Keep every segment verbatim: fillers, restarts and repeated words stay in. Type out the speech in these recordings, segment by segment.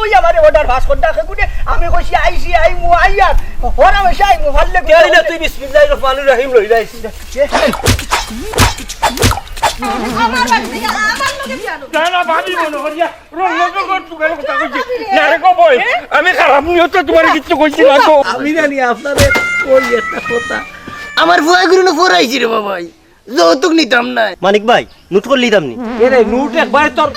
ওই আমারে order pass করতা, হে গুনে আমি কইছি, "আইছি, আইমু, আইয়ার।" হরাম এসে আইমু, ফাললে কে অইলে তুই বিসমিল্লাহির রহমানির রহিম লইলাইস? আমার বাড়ি থেকে আমার লগে বিয়া দিল। না, না, ভাবি মনে করিয়া, রং মনে কর, তুই কেন কথা কইছিস? না রে গো বই, আমি খারাপ নিয়তে তোমার কিচ্ছু কইছি না তো। আমি জানি আপনারে ওই একটা কথা। আমার ফুয়া গুরু না ফরাইছি রে বাবাই। যৌতুক নিতাম না। মানিক ভাই, নোট করলিতাম নি? এরে, নোট একবারে তোর।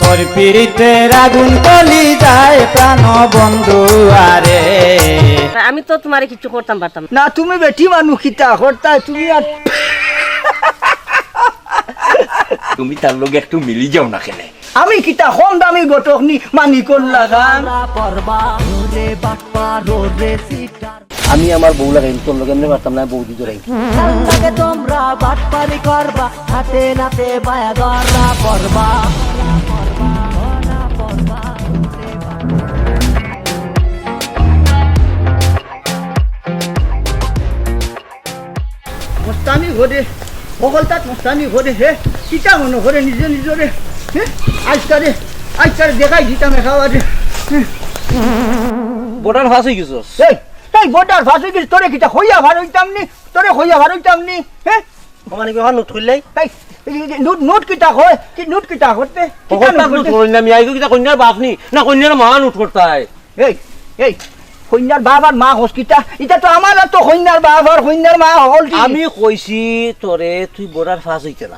তোর পিরিতের আগুন কলি যায় প্রাণ বন্ধু আরে। আমি তো তোমারে কিচ্ছু করতাম পারতাম না। না, তুমি বেটি মানুষ, কিতা করতায় তুমি আর? তুমি তার লগে একটু মিলি যাও না কেনে? আমি কিতা কম দামি ঘটক নি, মানিকর লাখান? আমি আমার বউ লাগাইম, তোর লগে এমনি পারতাম না, বউ দি ধরাই। মস্তানি ঘরে, হকলতাত মস্তানি ঘরে, হে, কিতা মনে করে নিজে নিজরে, হে, আজকারে, আজকারে দেখাই দিতাম একেবারে। বর্ডার পাস অইগেছস? এই, এই বর্ডার পাস অইগেছি, তোরে কিতা কইয়া বার অইতাম নি, তোরে কইয়া বার অইতাম নি, হে? ও মানে কি, ওখান নোট করলাই? এই, এই, এই, নোট, নোট কিতা কয়? কি নোট কিতা করতে? কিতা নোট করতে? কইলাম, ইয়া, ইগু কিতা কইন্যার বাপ নি? না কইন্যার মা নোট করতায়? এই, এই, কইন্যার বাপ আর মা কস কিতা? ইতা তো আমার আর তো কইন্যার বাপ আর কইন্যার মা হকল কি? আমি কইছি তোরে, তুই বর্ডার পাস অইতে না।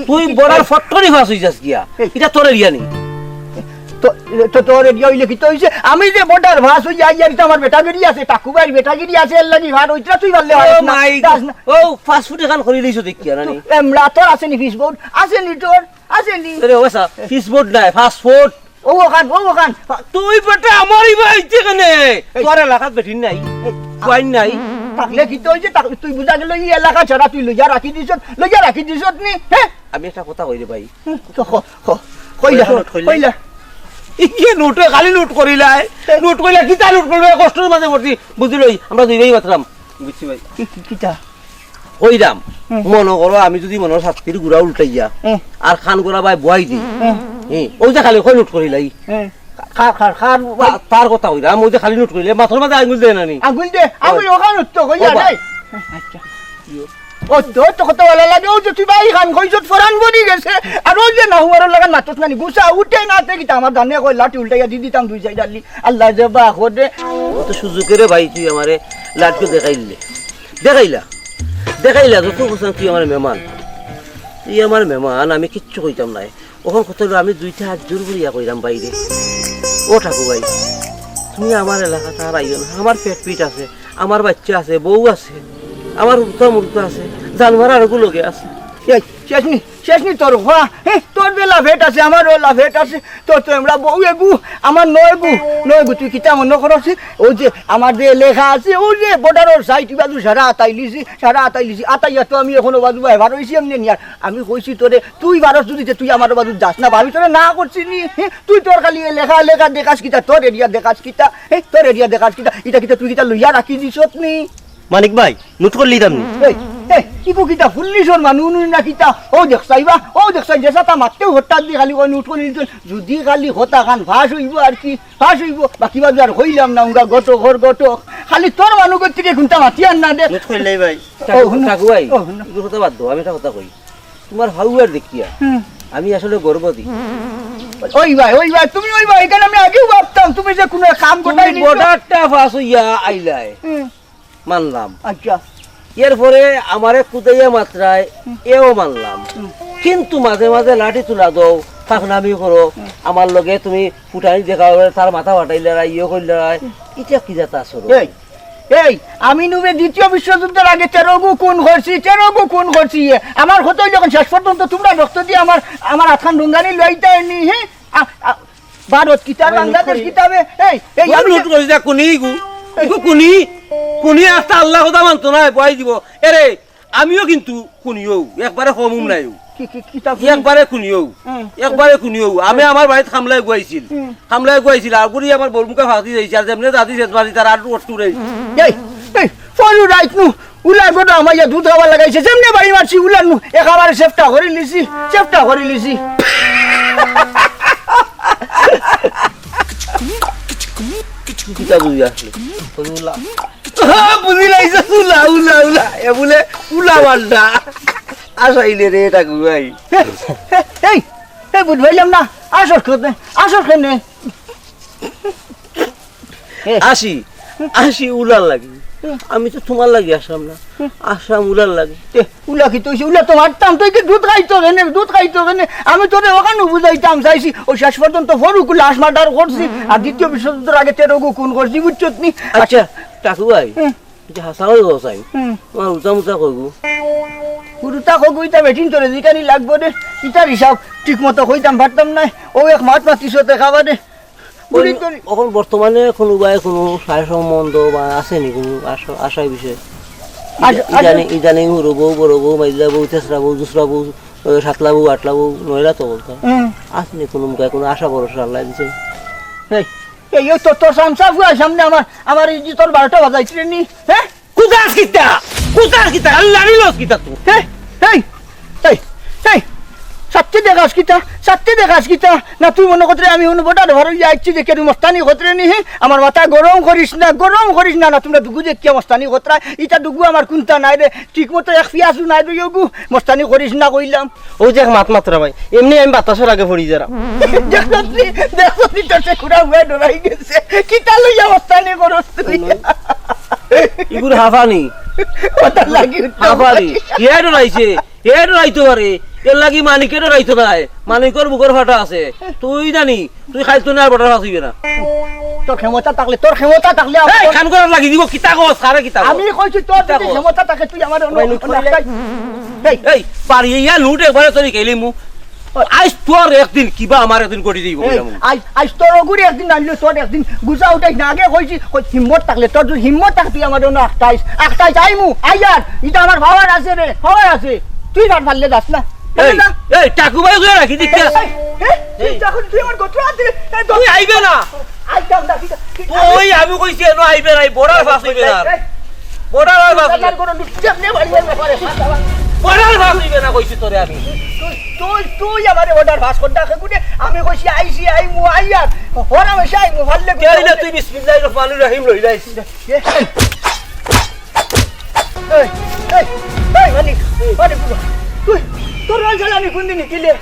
তুই বর্ডার ফট্টরি পাস অই যাস গিয়া। এই। ইটা তোর এরিয়া নি। তো, তো তোর এরিয়া অইলে কিতা অইছে? আমি যে বর্ডার পাস অইয়া আইয়ার, ইতা আমার বেটাগিরি আছে, টাকু ভাইর বেটাগিরি আছে, এর লাগি ভার অইতরা তুই পারলে ও পারস না। মাই যাস না। ও, পাসপোর্ট এখান করি দিছো দেখিয়া না নি? এমরা তোর আছে নি ফিস বোর্ড? আছে নি তোর? আছে নি? আরে ও বাসা, ফিস বোর্ড নাই, পাসপোর্ট। ও ওখান, ও ওখান। তুই বেটা আমারই ভাই যেখানে। এই। তোর এলাকাত বেটিন নাই? এই। ওয়াইন নাই? থাকলে কিতা অইছে? থাকলে তুই বুঝা গেল ই এলাকা ছাড়া তুই লইয়া রাখি দিছত, লইয়া রাখি দিছত নি? হে? আমি একটা কথা কই রে ভাই। হুম, তো ক, ক, কইলা, কইলা, নোট কইলা। কইলা। ইগিয়ে নোটে খালি নোট করিলায়। এই। নোট কইলা, কিতা নোট করবে? কষ্টর মাঝে পড়ছি। বুঝিলই, আমরা দুই ভাই বাতরাম। বুঝছি ভাই। কি, কি, কিতা? কইরাম, হুম। মনো করো আমি যুদি মনো ছাত্তির গুড়া উল্টাইয়া হুম। আর খান গুড়া বায় বওয়াই দেই, হুম। হুম, অউ যে খালি কয় নোট করিলাই। হুম। খা-, খা-, খা-, খা-, তা-, তার কথা কইরাম, অউ যে খালি নোট করিলে মাথার মাঝে আঙ্গুল দেয় না নি? আঙ্গুল দে, আঙ্গুল ওই। ওখান উঠতো, কইয়া ওই। নাই। আচ্ছা। ও তো, তো কত ভালা লাগে, অউ যে তুই ভাই খান কইছত ফরান বনি গেছে, আর অউ যে না হুয়ারর লাগান মাতস না নি, গুছা উঠে না তে কিতা আমার জানে কয় লাঠি উল্টাইয়া দি দিতাম দুই সাইড আলি, আল্লাহ যে বা খোদে। অত সুযোগে রে ভাই তুই আমারে লাঠি দেখাইলে। দেখাইলা, দেখাইলা, যত বছর তুই আমার মেহমান, তুই আমার মেহমান, আমি কিচ্ছু কইতাম নায়। অখন কথা অইলো, আমি দুইটা হাত জোর করিয়া কইরাম বাইরে, ও ঠাকু ভাই, তুমি আমার এলাকাত আর আইও না। আমার পেট পিট আছে, আমার বাইচ্চা আছে, বউ আছে, আমার উড়তা মুড়তা আছে, জানোয়ার আরগু লগে আছে। এই, শেষ নি, শেষ নি তোর হওয়া, হে, তোর যে লাভেট আছে, আমারও লাভেট আছে, তোর তো আমরা বউ এগু, আমার নয় গু, নয় গু, তুই কিতা মনো করস? অউ যে আমার যে লেখা আছে, অউ যে বর্ডারর সাইড বাজু সারা আতাইলিছি, সারা আতাইলিছি, আতাইয়া তো আমি অখন ও বাজু বায় বার অইছি এমনে নিয়ার। আমি কইছি তোরে, তুই বারস যুদি তে তুই আমার বাজু যাস না, আমি তোরে না করছি নি, হে? তুই তোর খালি এ লেখা, লেখা দেখাস কিতা, তোর এরিয়া দেখাস কিতা, হে? তোর এরিয়া দেখাস কিতা, ইটা কিতা তুই কিতা লইয়া রাখি দিছত নি? মানিক ভাই, নোট করিলিতাম নি? এই, এই, ইগু কিতা ফুল্লিশর মানুষ নুই না কিতা? অউ দেখছাই বা, অউ দেখছাই, যেসাতা মাততেউ হঠাৎ দি খালি কয় নোট করিলিছইন। যুদি খালি কথাখান ফাঁস অইবো আর কি, ফাঁস অইবো। বাকি বাজু আর কইলাম না, উঙ্গা ঘটক, হর ঘটক। খালি তোর মানুষ থাকি কুনতা মাতিয়ার না দে। নোট করিলাই ভাই। ও, হুনো। ঠাকু ভাই, ও, হুনো। ইগু কথা বাদ দেও, আমি একটা কথা কই। তুমার হাউয়ার দেখিয়া হুম। আমি আসলে গর্ব দি। ওই ভাই, ওই ভাই, তুমি ওই ভাই, ইখান আমি আগেউ ভাবতাম, তুমি যে কুনু কাম তুমি গোটাই নিছো। বর্ডারটা পাস অইয়া আইলায়। হুম। মানলাম। আচ্ছা। এরপরে আমারে কুদাইয়া মাতরায়, হুম। এও মানলাম। হুম। কিন্তু মাঝে মাঝে লাঠি তুলা দেও, ফাঁকনামি করো, হুম। আমার লগে তুমি ফুটানি দেখাও, তার মাথা ফাটাইলায়, ইয়ে করিলায়, হুম। ইটা কি জাত আচরণ? এই, এই, আমি নুবে দ্বিতীয় বিশ্বযুদ্ধর আগে তেরো গু খুন করছি, তেরো গু খুন করছি। এ, আমার কথা অইলো অখন শেষ পর্যন্ত তুমরা রক্ত দি আমার, আমার আতখান রুঙ্গানি লইতায় নি, হে? আ, আ, ভারত কিতা, ওই বাংলাদেশ কিতা বে? এই, এই, ওই আমি লুট করি যা, কুনি গু? এই। ইগু কুনি? কুনি আস্তা আল্লাহ কথা মানতো না, বওয়াই দিবো। এরে, আমিও কিন্তু খুনিও, একবারে কমুম নাইও। কি, কি, কিতা খুনি? একবারে খুনিও, হুম। একবারে খুনিও। আমি আমার বাড়িত কামলা এগু আইছিল। হুম। কামলা এগু আইছিল, আগুরি আমার বউর মুখে ফাঁকি যাইছে, আর যেমনে দাদি শেষ বাড়ি তার আর রোড টুরে। এই, এই, ফলু রাইত নু, উলা গোটা আমার ইয়া দুধ খাবার লাগাইছে, যেমনে বাড়ি মারছি, উলা নু, একেবারে চেপটা করিলিছি, চেপটা করিলিছি। বুঝি আসলে। বুঝি উলা। বুঝি লাইছে উলা, উলা, উলা। এ বুলে উলা বান্ডা। আশা আইলে রে, টাকু ভাই। এই, এই, বুঝ পাইলাম না। আসর কেনে, আসর কেনে। এ। আসি, আসি উলার লাগি। আমি তো তুমার লাগি আসলাম না, আসলাম উলার লাগি। এ, উলা কিতা অইছে? উলা তো মারতাম, তুই কি দুধ খাইতো কেনে, দুধ খাইতো কেনে? আমি তোরে অখানউ বুঝাইতাম চাইছি, অউ শেষ পর্যন্ত ফরুক লাশ মার্ডার করছি, আর দ্বিতীয় বিশ্বযুদ্ধর আগে তেরোগু খুন করছি, বুঝছত নি? আচ্ছা, টাকু ভাই, হুম। যে হাছা করি কও চাই, হুম। তুমার উতা মুতা কইগু। উতা কইগু, ইতা বেটিন তোরে জিকানি লাগবো রে, ইতার হিসাব ঠিক মতো কইতাম পারতাম নায়, অউ এক মাত মাতিছ তে খাবা রে। অখন বর্তমানে কুনু বায় কুনু সয়-সম্বন্ধ বা আছে নি কুনু আশা, আশার বিষয়ে? আশা, ইদানিং, ইদানিং হুরু বউ, বড় বউ, মাইজলা বউ, তেসরা বউ, দুসরা বউ, এ, সাতলা বউ, আটলা বউ, নয়লা তো বলতো। হুম। আছে নি কুনু মুখে কুনু আশা ভরসা আল্লায় দিছে? এই, এই, অউ তো তোর চামচা ফুয়ার সামনে আমার, আমার ইজ্জতর বারোটা বাজাইছরে নি, হ্যাঁ? কুতাস কিতা? কুতাস কিতা? আল্লাহ রে লস কিতা তুই? এই, এই, এই, এই, সাত্তি দেখাস কিতা? সাত্তি দেখাস কিতা? না তুই মনো করছরে আমি অনো বর্ডার পার অইয়া আইছি দেখিয়া তুই মস্তানি করছরে নি, হে? আমার মাথা গরম করিস না, গরম করিস না, না তুমরা দুগু দেখিয়া মস্তানি কররায়, ইতা দুগু আমার কুন্তা নাই রে, ঠিক মতো এক পিয়াজও নাই রে, অগু, মস্তানি করিস না কইলাম। অউ যে এক মাত মাতরা ভাই, এমনে আমি বাতাসর আগে পড়ি যারাম। দেখছস নি, দেখছস নি, তোর সে খুড়া উবায় ডরাই গেছে। কিতা লইয়া মস্তানি করস তুই? ইগুর হাফানি। ওটার লাগি উঠতে হাফানি। পারি। হে ডরাইছে, হে ডরাইতো পারে। এর লাগি মানিকে ডরাইতো নায়। মানিকর বুকর ফাটা আছে। তুই জানি, তুই খাইতো না আর বটার ফাঁস অইবে না। তোর ক্ষমতা থাকলে, তোর ক্ষমতা থাকলে আমার এই খান করার লাগি দিব, কিতা কস, কারে কিতা কস? আমি কইছি তোর কিতা যদি কস? ক্ষমতা থাকে তুই আমার অন্য, ভাই, লুট অন্য কইলে। একটাই এই, এই, পারি ইয়া লুট একবারে তোর খেলিমু। আইজ তোর একদিন কিবা আমার একদিন ঘটি দিব এই, কইলাম। আইজ, আইজ তোর অগুরে একদিন আনলো, তোর একদিন গুছা উঠাইস না। আগে কইছি, কই হিম্মত থাকলে, তোর যদি হিম্মত থাকে তুই আমার অন্য আটকাইস, আটকাইস, আইমু, আইয়ার, ইটা আমার পাওয়ার আছে রে, পাওয়ার আছে। তুই আর পারলে যাস না। এই, এই, টাকু ভাই গুলো রাখি দিকে। এই, এই, এই, তুই এই। তখন তুই আমার গোত্র আনতে, এই, তুই আইবে না। আইতাম না, ঠিক আছে, ঠিক আছে। ওই আমি কইছি, এনো আইবে না, এই বর্ডার ফাঁস অইবে না। এই, বর্ডার আর ফাঁস অইবে না। বর্ডার কোনো লুট, কেমনে বাড়ি যাবে, বাড়ি, বাড়ি, বাড়ি। বর্ডার ফাঁস অইবে না কইছি তোরে আমি। তুই, তুই, তুই আমারে বর্ডার ফাঁস কর না, কেগুনে আমি কইছি, আইছি, আইমু, আইয়ার। হরাম এসে আইমু, ফাললে কে অইলে তুই বিসমিল্লাহির রহমানির রহিম লইলাইস। এ, এই, এই, এই, মানিক, মানিক, তুই, তোর রোল চালানি কোন দিন কিলে?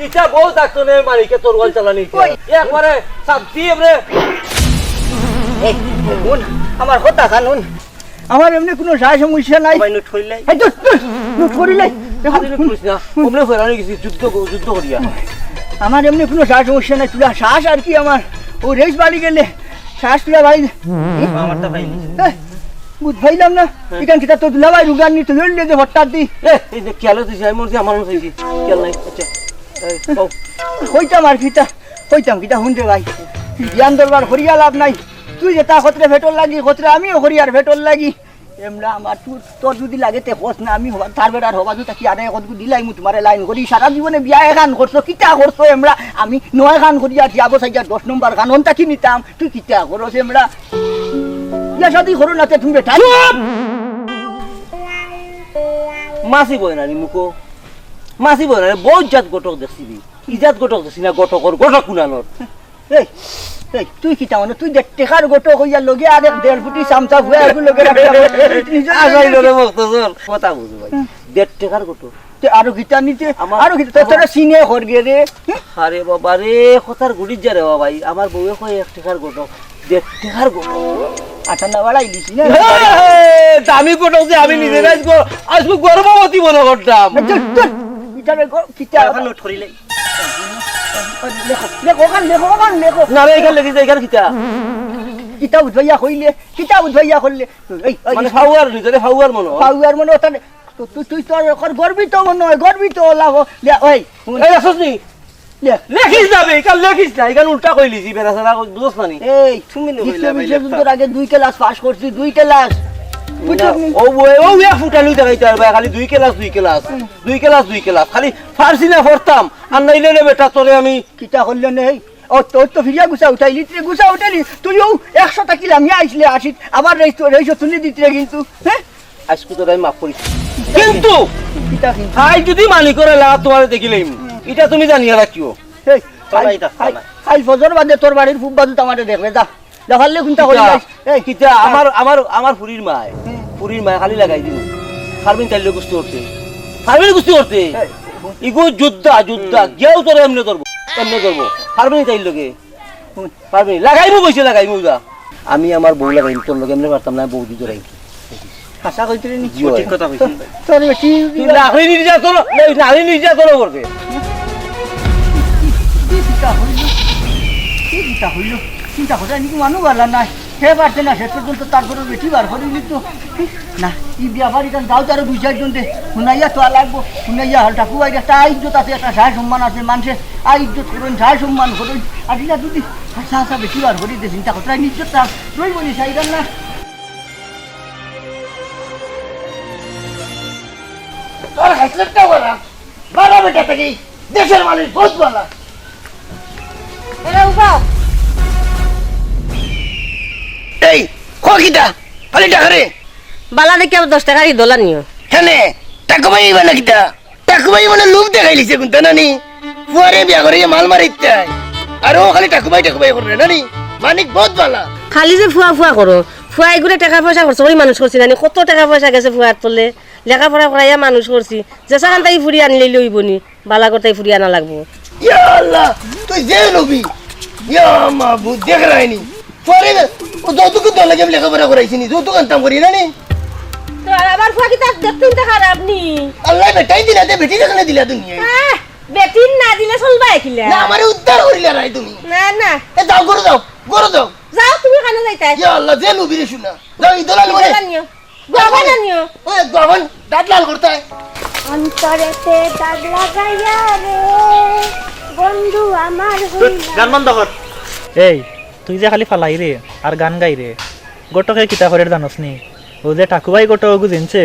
ইটা বউ ডাকতো নে মালিকে তোর ওয়াল চালানি। ওই। একবারে শান্তি এবারে। এই, হুন, আমার কথা খান হুন। আমার এমনে কুনু সয় সমস্যা নাই। ভাই, নোট করিলাই। এই তো, তো, নোট করিলাই। এখন আরে, নোট করিস না। অমনে ফেরানো গেছি, যুদ্ধ ক-, যুদ্ধ করিয়া। আমার এমনে কুনু সয় সমস্যা নাই, তুই শ্বাস আর কি আমার। ও রেস বাড়ি গেলে, শ্বাস তুলা ভাই। আমারটা পাইনি। এ, বুঝ পাইলাম না। হ্যাঁ। এখান কিতা তোর দুলাভাই রুগান নি, তুই হইলে যে ভট্টার দি। এ, এই যে খেয়াল হচ্ছে, আমি মনে হচ্ছে আমার মনে হচ্ছে। খেয়াল নাই। আচ্ছা। এই, কও। কইতাম আর কিতা, কইতাম কিতা, হুন রে ভাই। জ্ঞান দরবার করিয়া লাভ নাই। তুই যেটা খতরে ফেটর লাগি, খতরে আমিও করি আর ফেটর লাগি। এমরা আমার তুই, তোর যদি লাগে তে কস না, আমি হবা, তার বেড়ার হবা, তুই তাকি আরে কতগু দিলাই মু তোমারে লাইন করি। সারা জীবনে বিয়া এখান করছো, কিতা করছো এমরা? আমি নয় খান করি আর যাবো সাইজা দশ নম্বর খান, অন তাকি নিতাম। তুই কিতা করস এমরা? বিয়া শাদি করো না তে তুমি বেটা। চুপ! মাছি বয় না নি মুখো। মাছি বয় না রে, বহুত জাত ঘটক দেখছি রে। ইজাত ঘটক দেখছি না, ঘটকর ঘটক কুনানোর। এই, এই, তুই কিতা মানে? তুই দেড় টেকার ঘটক কইয়া লগে আর এক দেড় ফুটি চামচা ফুয়া এগুলো লগে রাখলাম। নিজের আশাই লগে ধরে বকতেছর। কথা বুঝো ভাই। হুম। দেড় টেকার ঘটক। তে আরো কিতা নিতে? আমার, আরো কিতা? তোর, আমার তোরা সিনে হর গিয়ে রে। আরে বাবা রে, কথার গুড়ির যা রে বাবা ভাই। আমার বউয়ে কয় এক টেকার ঘটক, দেড় টেকার ঘটক। আটা না বাড়াই দিছি না। হে, দামি ঘটক যে আমি নিজে না আজকে, আজকে গর্ভবতী মনে করতাম। ধুর, ধুর। ইটা রে গো, কিতা? এখন নোট করিলাই। লেখো, লেখো, ওখান লেখো, ওখান লেখো। না রে, এখান লেখিস না, এখান কিতা? কিতা উঠবাইয়া কইলে, কিতা উঠবাইয়া করলে? এই, এই, মানে ফাউয়ার নিজরে ফাউয়ার মনে হয়। ফাউয়ার মনে হয়, তাহলে তো তুই, তুই তো আর এখন গর্বিত মনে হয়, গর্বিত লাভ। লে, ওই, হুন। এই, আসছ নি? লে। লেখিস না বে, এখান লেখিস না, এখান উল্টা কইলিছি, বেড়া সারা বুঝছ না নি? এই, তুমি নি কইলে বিশ্ব ভাই, বিশ্বযুদ্ধর লেখা। আগে দুই ক্লাস পাস করছি, দুই ক্লাস। না, বুঝছো নি? ও, ও, ও, এক ফুটানি দেখাইতে পারবে, খালি দুই ক্লাস, দুই ক্লাস, হুম। দুই ক্লাস, দুই ক্লাস, খালি ফার্সি না পড়তাম, আর নাইলে রে বেটা তোরে আমি কিতা করলে নেই? ও, তোর তো ফিরিয়া গুছা উঠাইলি, তুই গুছা উঠাইলি, তুইও একশো টাকা লামিয়া আইসলে আশি, আবার রেস তো, রেসও তুলি দিতে কিন্তু, হ্যাঁ? আজকে তোর আমি মাফ করি। কিন্তু কিতা কিন্তু? আই যদি মানি করে লা তোমারে দেখিলেই মু। এটা তুমি জানিয়া রাখিও। এই, চল, আই, এটা, আই, চল। আই ফজর বাদে তোর বাড়ির পূব বাজুত আমারে দেখবে, যা। না পারলে কুনটা করি কিতা? এই, কিতা? আমার, আমার, আমার ফুরির মায়, হুম। ফুরির মায় খালি লাগাই দিমু। পারবে নি তাইর লগে কুস্তি করতে? পারবে নি কুস্তি করতে? এই, ইগু যোদ্ধা, যোদ্ধা। হুম। গিয়াও তোরে এমনে ধরবো, এমনে ধরবো। পারবে নি তাইর লগে? হুম। পারবে নি? লাগাইমু কইছে, লাগাইমু যা। আমি আমার বউ লাগাইমু, তোর লগে এমনে পারতাম না, বউ দি ধরাইমু। হাছা কইতে রে নি? জি অয়। ঠিক কথা কইছে। তোর বেটি তুই নারী নির্যাতন, এই নারী নির্যাতন করবে। কি চিন্তা হইল? কি চিন্তা হইল? চিন্তা করে নাকি মানু বালা নাই। হে পারছে না, শেষ পর্যন্ত তার ঘরর বেটি বার করি নিত। না, ই ব্যাপারী কান যাও তারে দুই চাইরজন দে। হুনাইয়া তো লাগবো। হুনাইয়া হাল ঠাকুর বাইরে একটা ইজ্জত আছে, একটা সায় সম্মান আছে, মানুষে আ ইজ্জত করইন, সায় সম্মান করইন। আর ইলা যদি হাছা হাছা বেটি বার করি দে, চিন্তা করতে ইজ্জত রইব নি সাইডার না। তোর হাসলেটটা বাড়া, বাড়া বেটা থাকি, দেশের মালিক বহুত বালা। এরা উবাও। এই, ক কিতা? খালি টাকা রে। বালা দেখি আবার দশ টাকার ইদলা নিও। কেনে? টাকা পাই ইবা না কিতা? টাকা পাই মানে লোভ দেখাইলিছে কুনটা নানি? ফুয়ারে বিয়া করে মাল মারিতে। আর ও খালি টাকা পাই, টাকা পাই করে নানি? মানিক বহুত বালা। খালি যে ফুয়া ফুয়া করো, ফুয়া এগুরে টাকা পয়সা খরচ করি মানুষ করছি নানি? কত টাকা পয়সা গেছে ফুয়ার তলে? লেখাপড়া করাইয়া মানুষ করছি, যেসাখান তাই ফুরি আনলেই লইব নি, বালা করতাই ফুরি আনা লাগবো। ইয়া আল্লাহ, তুই যে নবী, ইয়া মাবুদ, দেখ রায়নি। পরে না, ও যৌতুক দলে গেম লেখাপড়া করাইছি নি, যৌতুক আনতাম করি না নি। তো আর আবার ফুয়া কিতা দেখতে তো খারাপ নি। আল্লাহ বেটাই দিলা, তে বেটি দেখানে দিলা দুনিয়ায়। হ্যাঁ, বেটি না দিলে চলবা একিলা। না, আমারে উদ্ধার করিলা রায় তুমি। না, না। এ যাও, ঘরো যাও, ঘরো যাও। যাও, তুমি কানো যাইতাই? ইয়া আল্লাহ, যে নবীরে শুনা। যাও, ইদলা লগে। ইদলা নিও। গোয়াবান আনিও। ওই গোয়াবান দাঁত লাল করতে হয়। অন্তরেতে দাগ লাগাইয়া রে, বন্ধু আমার হইলা। গান বন্ধ কর। এই, তুই যে খালি ফালাই রে, আর গান গাই রে। ঘটকে কিতা করের জানোস নি? ও যে ঠাকুবাই ঘটক ওগু জিনছে,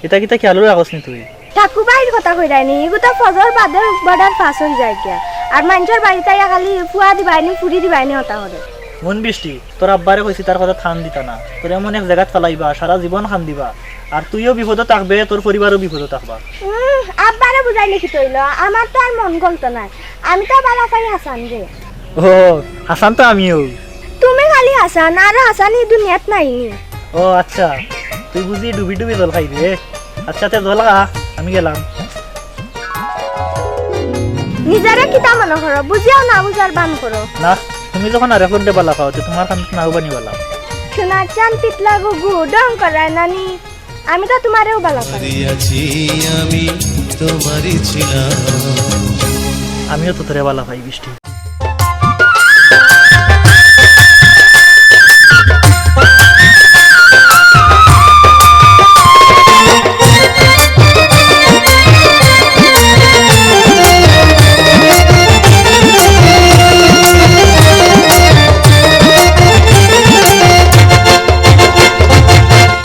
ইতা কিতা খেয়ালও রাখোস নি তুই? ঠাকুবাইর কথা কইরায় নি, ইগু তো ফজর বাদে বর্ডার পাস অই যায় গিয়া। আর মাইনষর বাড়িত আইয়া খালি ফুয়া দিবায় নি, ফুরি দিবায় নি হতা করে। হুন বৃষ্টি, তোর আব্বারে কইছি তার কথা থান দিতা না। তোর এমন এক জাগাত ফালাইবা, সারা জীবন কান্দিবা। আর তুইও বিপদো থাকবে, তোর পরিবারও বিপদো থাকবা। উম, আব্বারে বুঝাইলে কিতা অইলো? আমার তো আর মন গলতো নায়। আমি তো বালা পাই হাসানরে। ও, হাসান তো আমিও। তুমি খালি হাসান, আর হাসান ই দুনিয়াত নাই নি। ও আচ্ছা, তুই বুঝি ডুবি ডুবি জল খাই রে। আচ্ছা, তে জল খা, আমি গেলাম। নিজরে কিতা মনো করো? বুঝিয়াও না বুঝার ভান করো। না, তুমি যখন আরেকজনরে বালা পাও, তে তুমার কান্দত নাও বানি বালা। সোনার চান পিতলা ঘুঘু ঢং করায় নানি, আমি তো তুমারেও বালা পাই। আমিও তো তোরে বালা পাই, বৃষ্টি।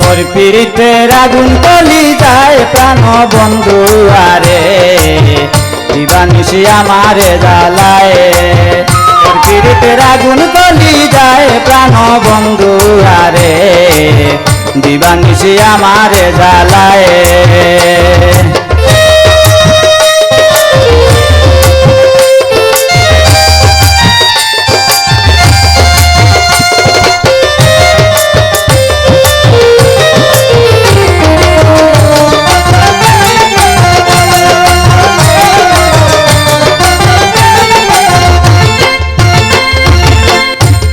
তোর পিরিতের আগুন কলি যায় প্রাণ বন্ধু আরে, দিবানিশি আমারে জ্বালায়। তোর পিরিতের আগুন কলি যায় প্রাণ বন্ধু আরে, দিবানিশি আমারে জ্বালায়।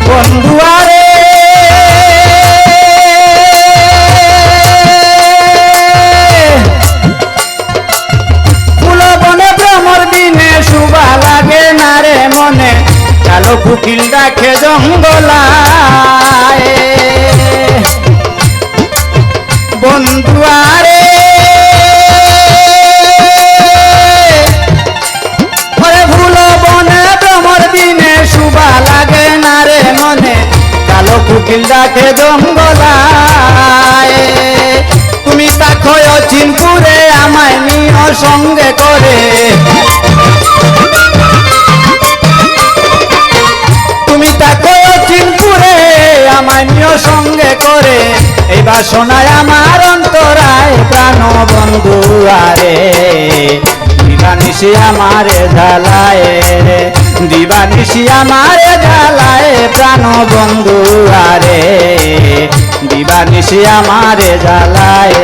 বন্ধুয়ারে, ফুল বনে ভ্রমর দিনে শুভা লাগে না রে মনে, কালো কুকিল ডাকে জঙ্গলায়। বন্ধুয়ারে, ওরে ফুল বনে ভ্রমর দিনে শুভা লাগে না রে মনে, কালো কুকিল ডাকে জঙ্গলায়। তুমি থাকো চিনপুরে আমায় নিও সঙ্গে করে। তুমি থাকো চিনপুরে আমায় নিও সঙ্গে করে। এই বাসনায় আমার অন্তরায় প্রাণ বন্ধু আরে, দিবানিশি আমারে জ্বালায়। দিবানিশি আমারে জ্বালায় প্রাণ বন্ধু আরে, দিবানিশি আমারে জ্বালায়।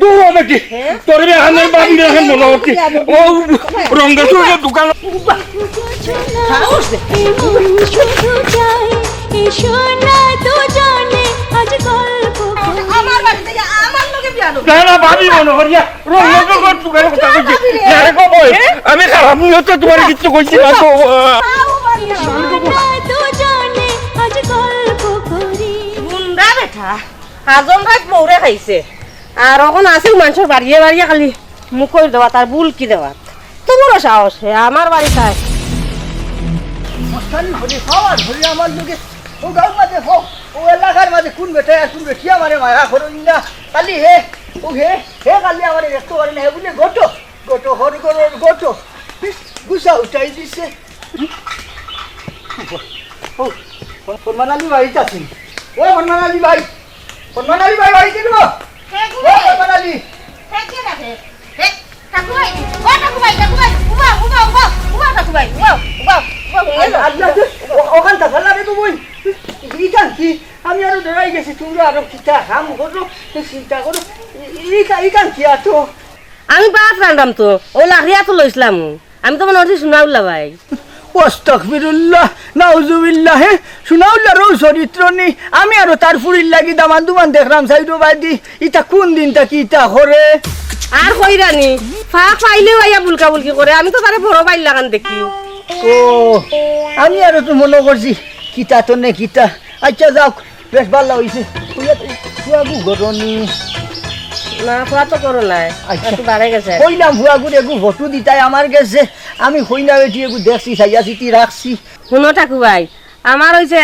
দূর হ বেটি, তোর বিয়া খানের বাপ বিয়া খান মনে হচ্ছে। ও রঙ্গেশ্বর দোকান। সাহস দে। শুধু চাই, এসো না দুজনে আজ গল্প করি। আমার বাড়িতে যা, আমার লগে বিয়া দেবো। না, না, ভাবি মনে করিয়া। রঙ্গেশ্বর দোকানে কথা কইছি। আরে গো বই, আমি খারাপ নিয়তে তোমার কিচ্ছু কইছি না তো। এসো না দুজনে আজ গল্প করি। গুন্ডা বেটা, আজম রাত মৌরে খাইছে। আর অখন আছে মানষর বাড়িয়ে বাড়িয়ে খালি মুখর দেওয়াত আর বুলকি দেওয়াত। তো বড় সাহস হে, আমার বাড়িত আয়। মস্তানি হরি, পাওয়ার হরি আমার লগে। ও গাঁওর মাঝে হো, ও এলাকার মাঝে কোন বেটায় আর কোন বেটিয়ে আমারে মায়া করইন না। খালি হে, ও হে, হে খালি আমারে দেখতো পারে না, হে বুলে গটো, গটো, হর গরর গটো। গুসা উঠাই দিছে। ও, ফর-, ফরমান আলী বাড়িত আছইন। ও ফরমান আলী ভাই, ফরমান আলী ভাই বাড়িত আছইন গো? হে গো। ও ফরমান আলী। হে কে ডাকে? হে, টাকু ভাই, ও টাকু ভাই, টাকু ভাই, উবাও, উবাও, উবাও, উবাও টাকু ভাই, উবাও, উবাও, উবাও, উবাও। আল্লাহ, আল্লাহ, ও-, ওখান থাকা লাগে তো বই। ইখান কি? আমি আরো ডরাই গেছি, তুমরা আরো কিতা কাম করো, চিন্তা করো। ই-, ইখা-, ইখান কি আতো? আমি ভাত রান্ধরাম তো, অউ লাকড়ি আতো লইছলাম। আমি তো মনে করছি সুনাউল্লা ভাই। আস্তাগফিরুল্লাহ, নাউজুবিল্লাহ, হে? সুনাউল্লার অউ চরিত্র নি? আমি আরো তার ফুড়ির লাগি দামান দুমান দেখরাম সাইডো বাদি। ইতা কোন দিন থাকি ইতা করে? আর কইরা নি, ফাঁক পাইলেউ আইয়া বুলকা বুলকি করে। আমি তো তারে বড় ভাইর লাখান দেখি। ও, আমি আরো তো মনে করছি কিতা তো নে কিতা। আচ্ছা যাউক, বেশ ভালা অইছে। কইয়া তো ফুয়াগু ঘরো নি। না, ফুয়া তো ঘরো নাই। আচ্ছা। একটু বারে গেছে। কইলাম ফুয়াগুরে এগু ফটো দিতায় আমার গেছে। আমি কইনা বেটি এগু দেখছি, চাইয়া চিতি রাখছি। হুনো টাকু ভাই, আমার অইছে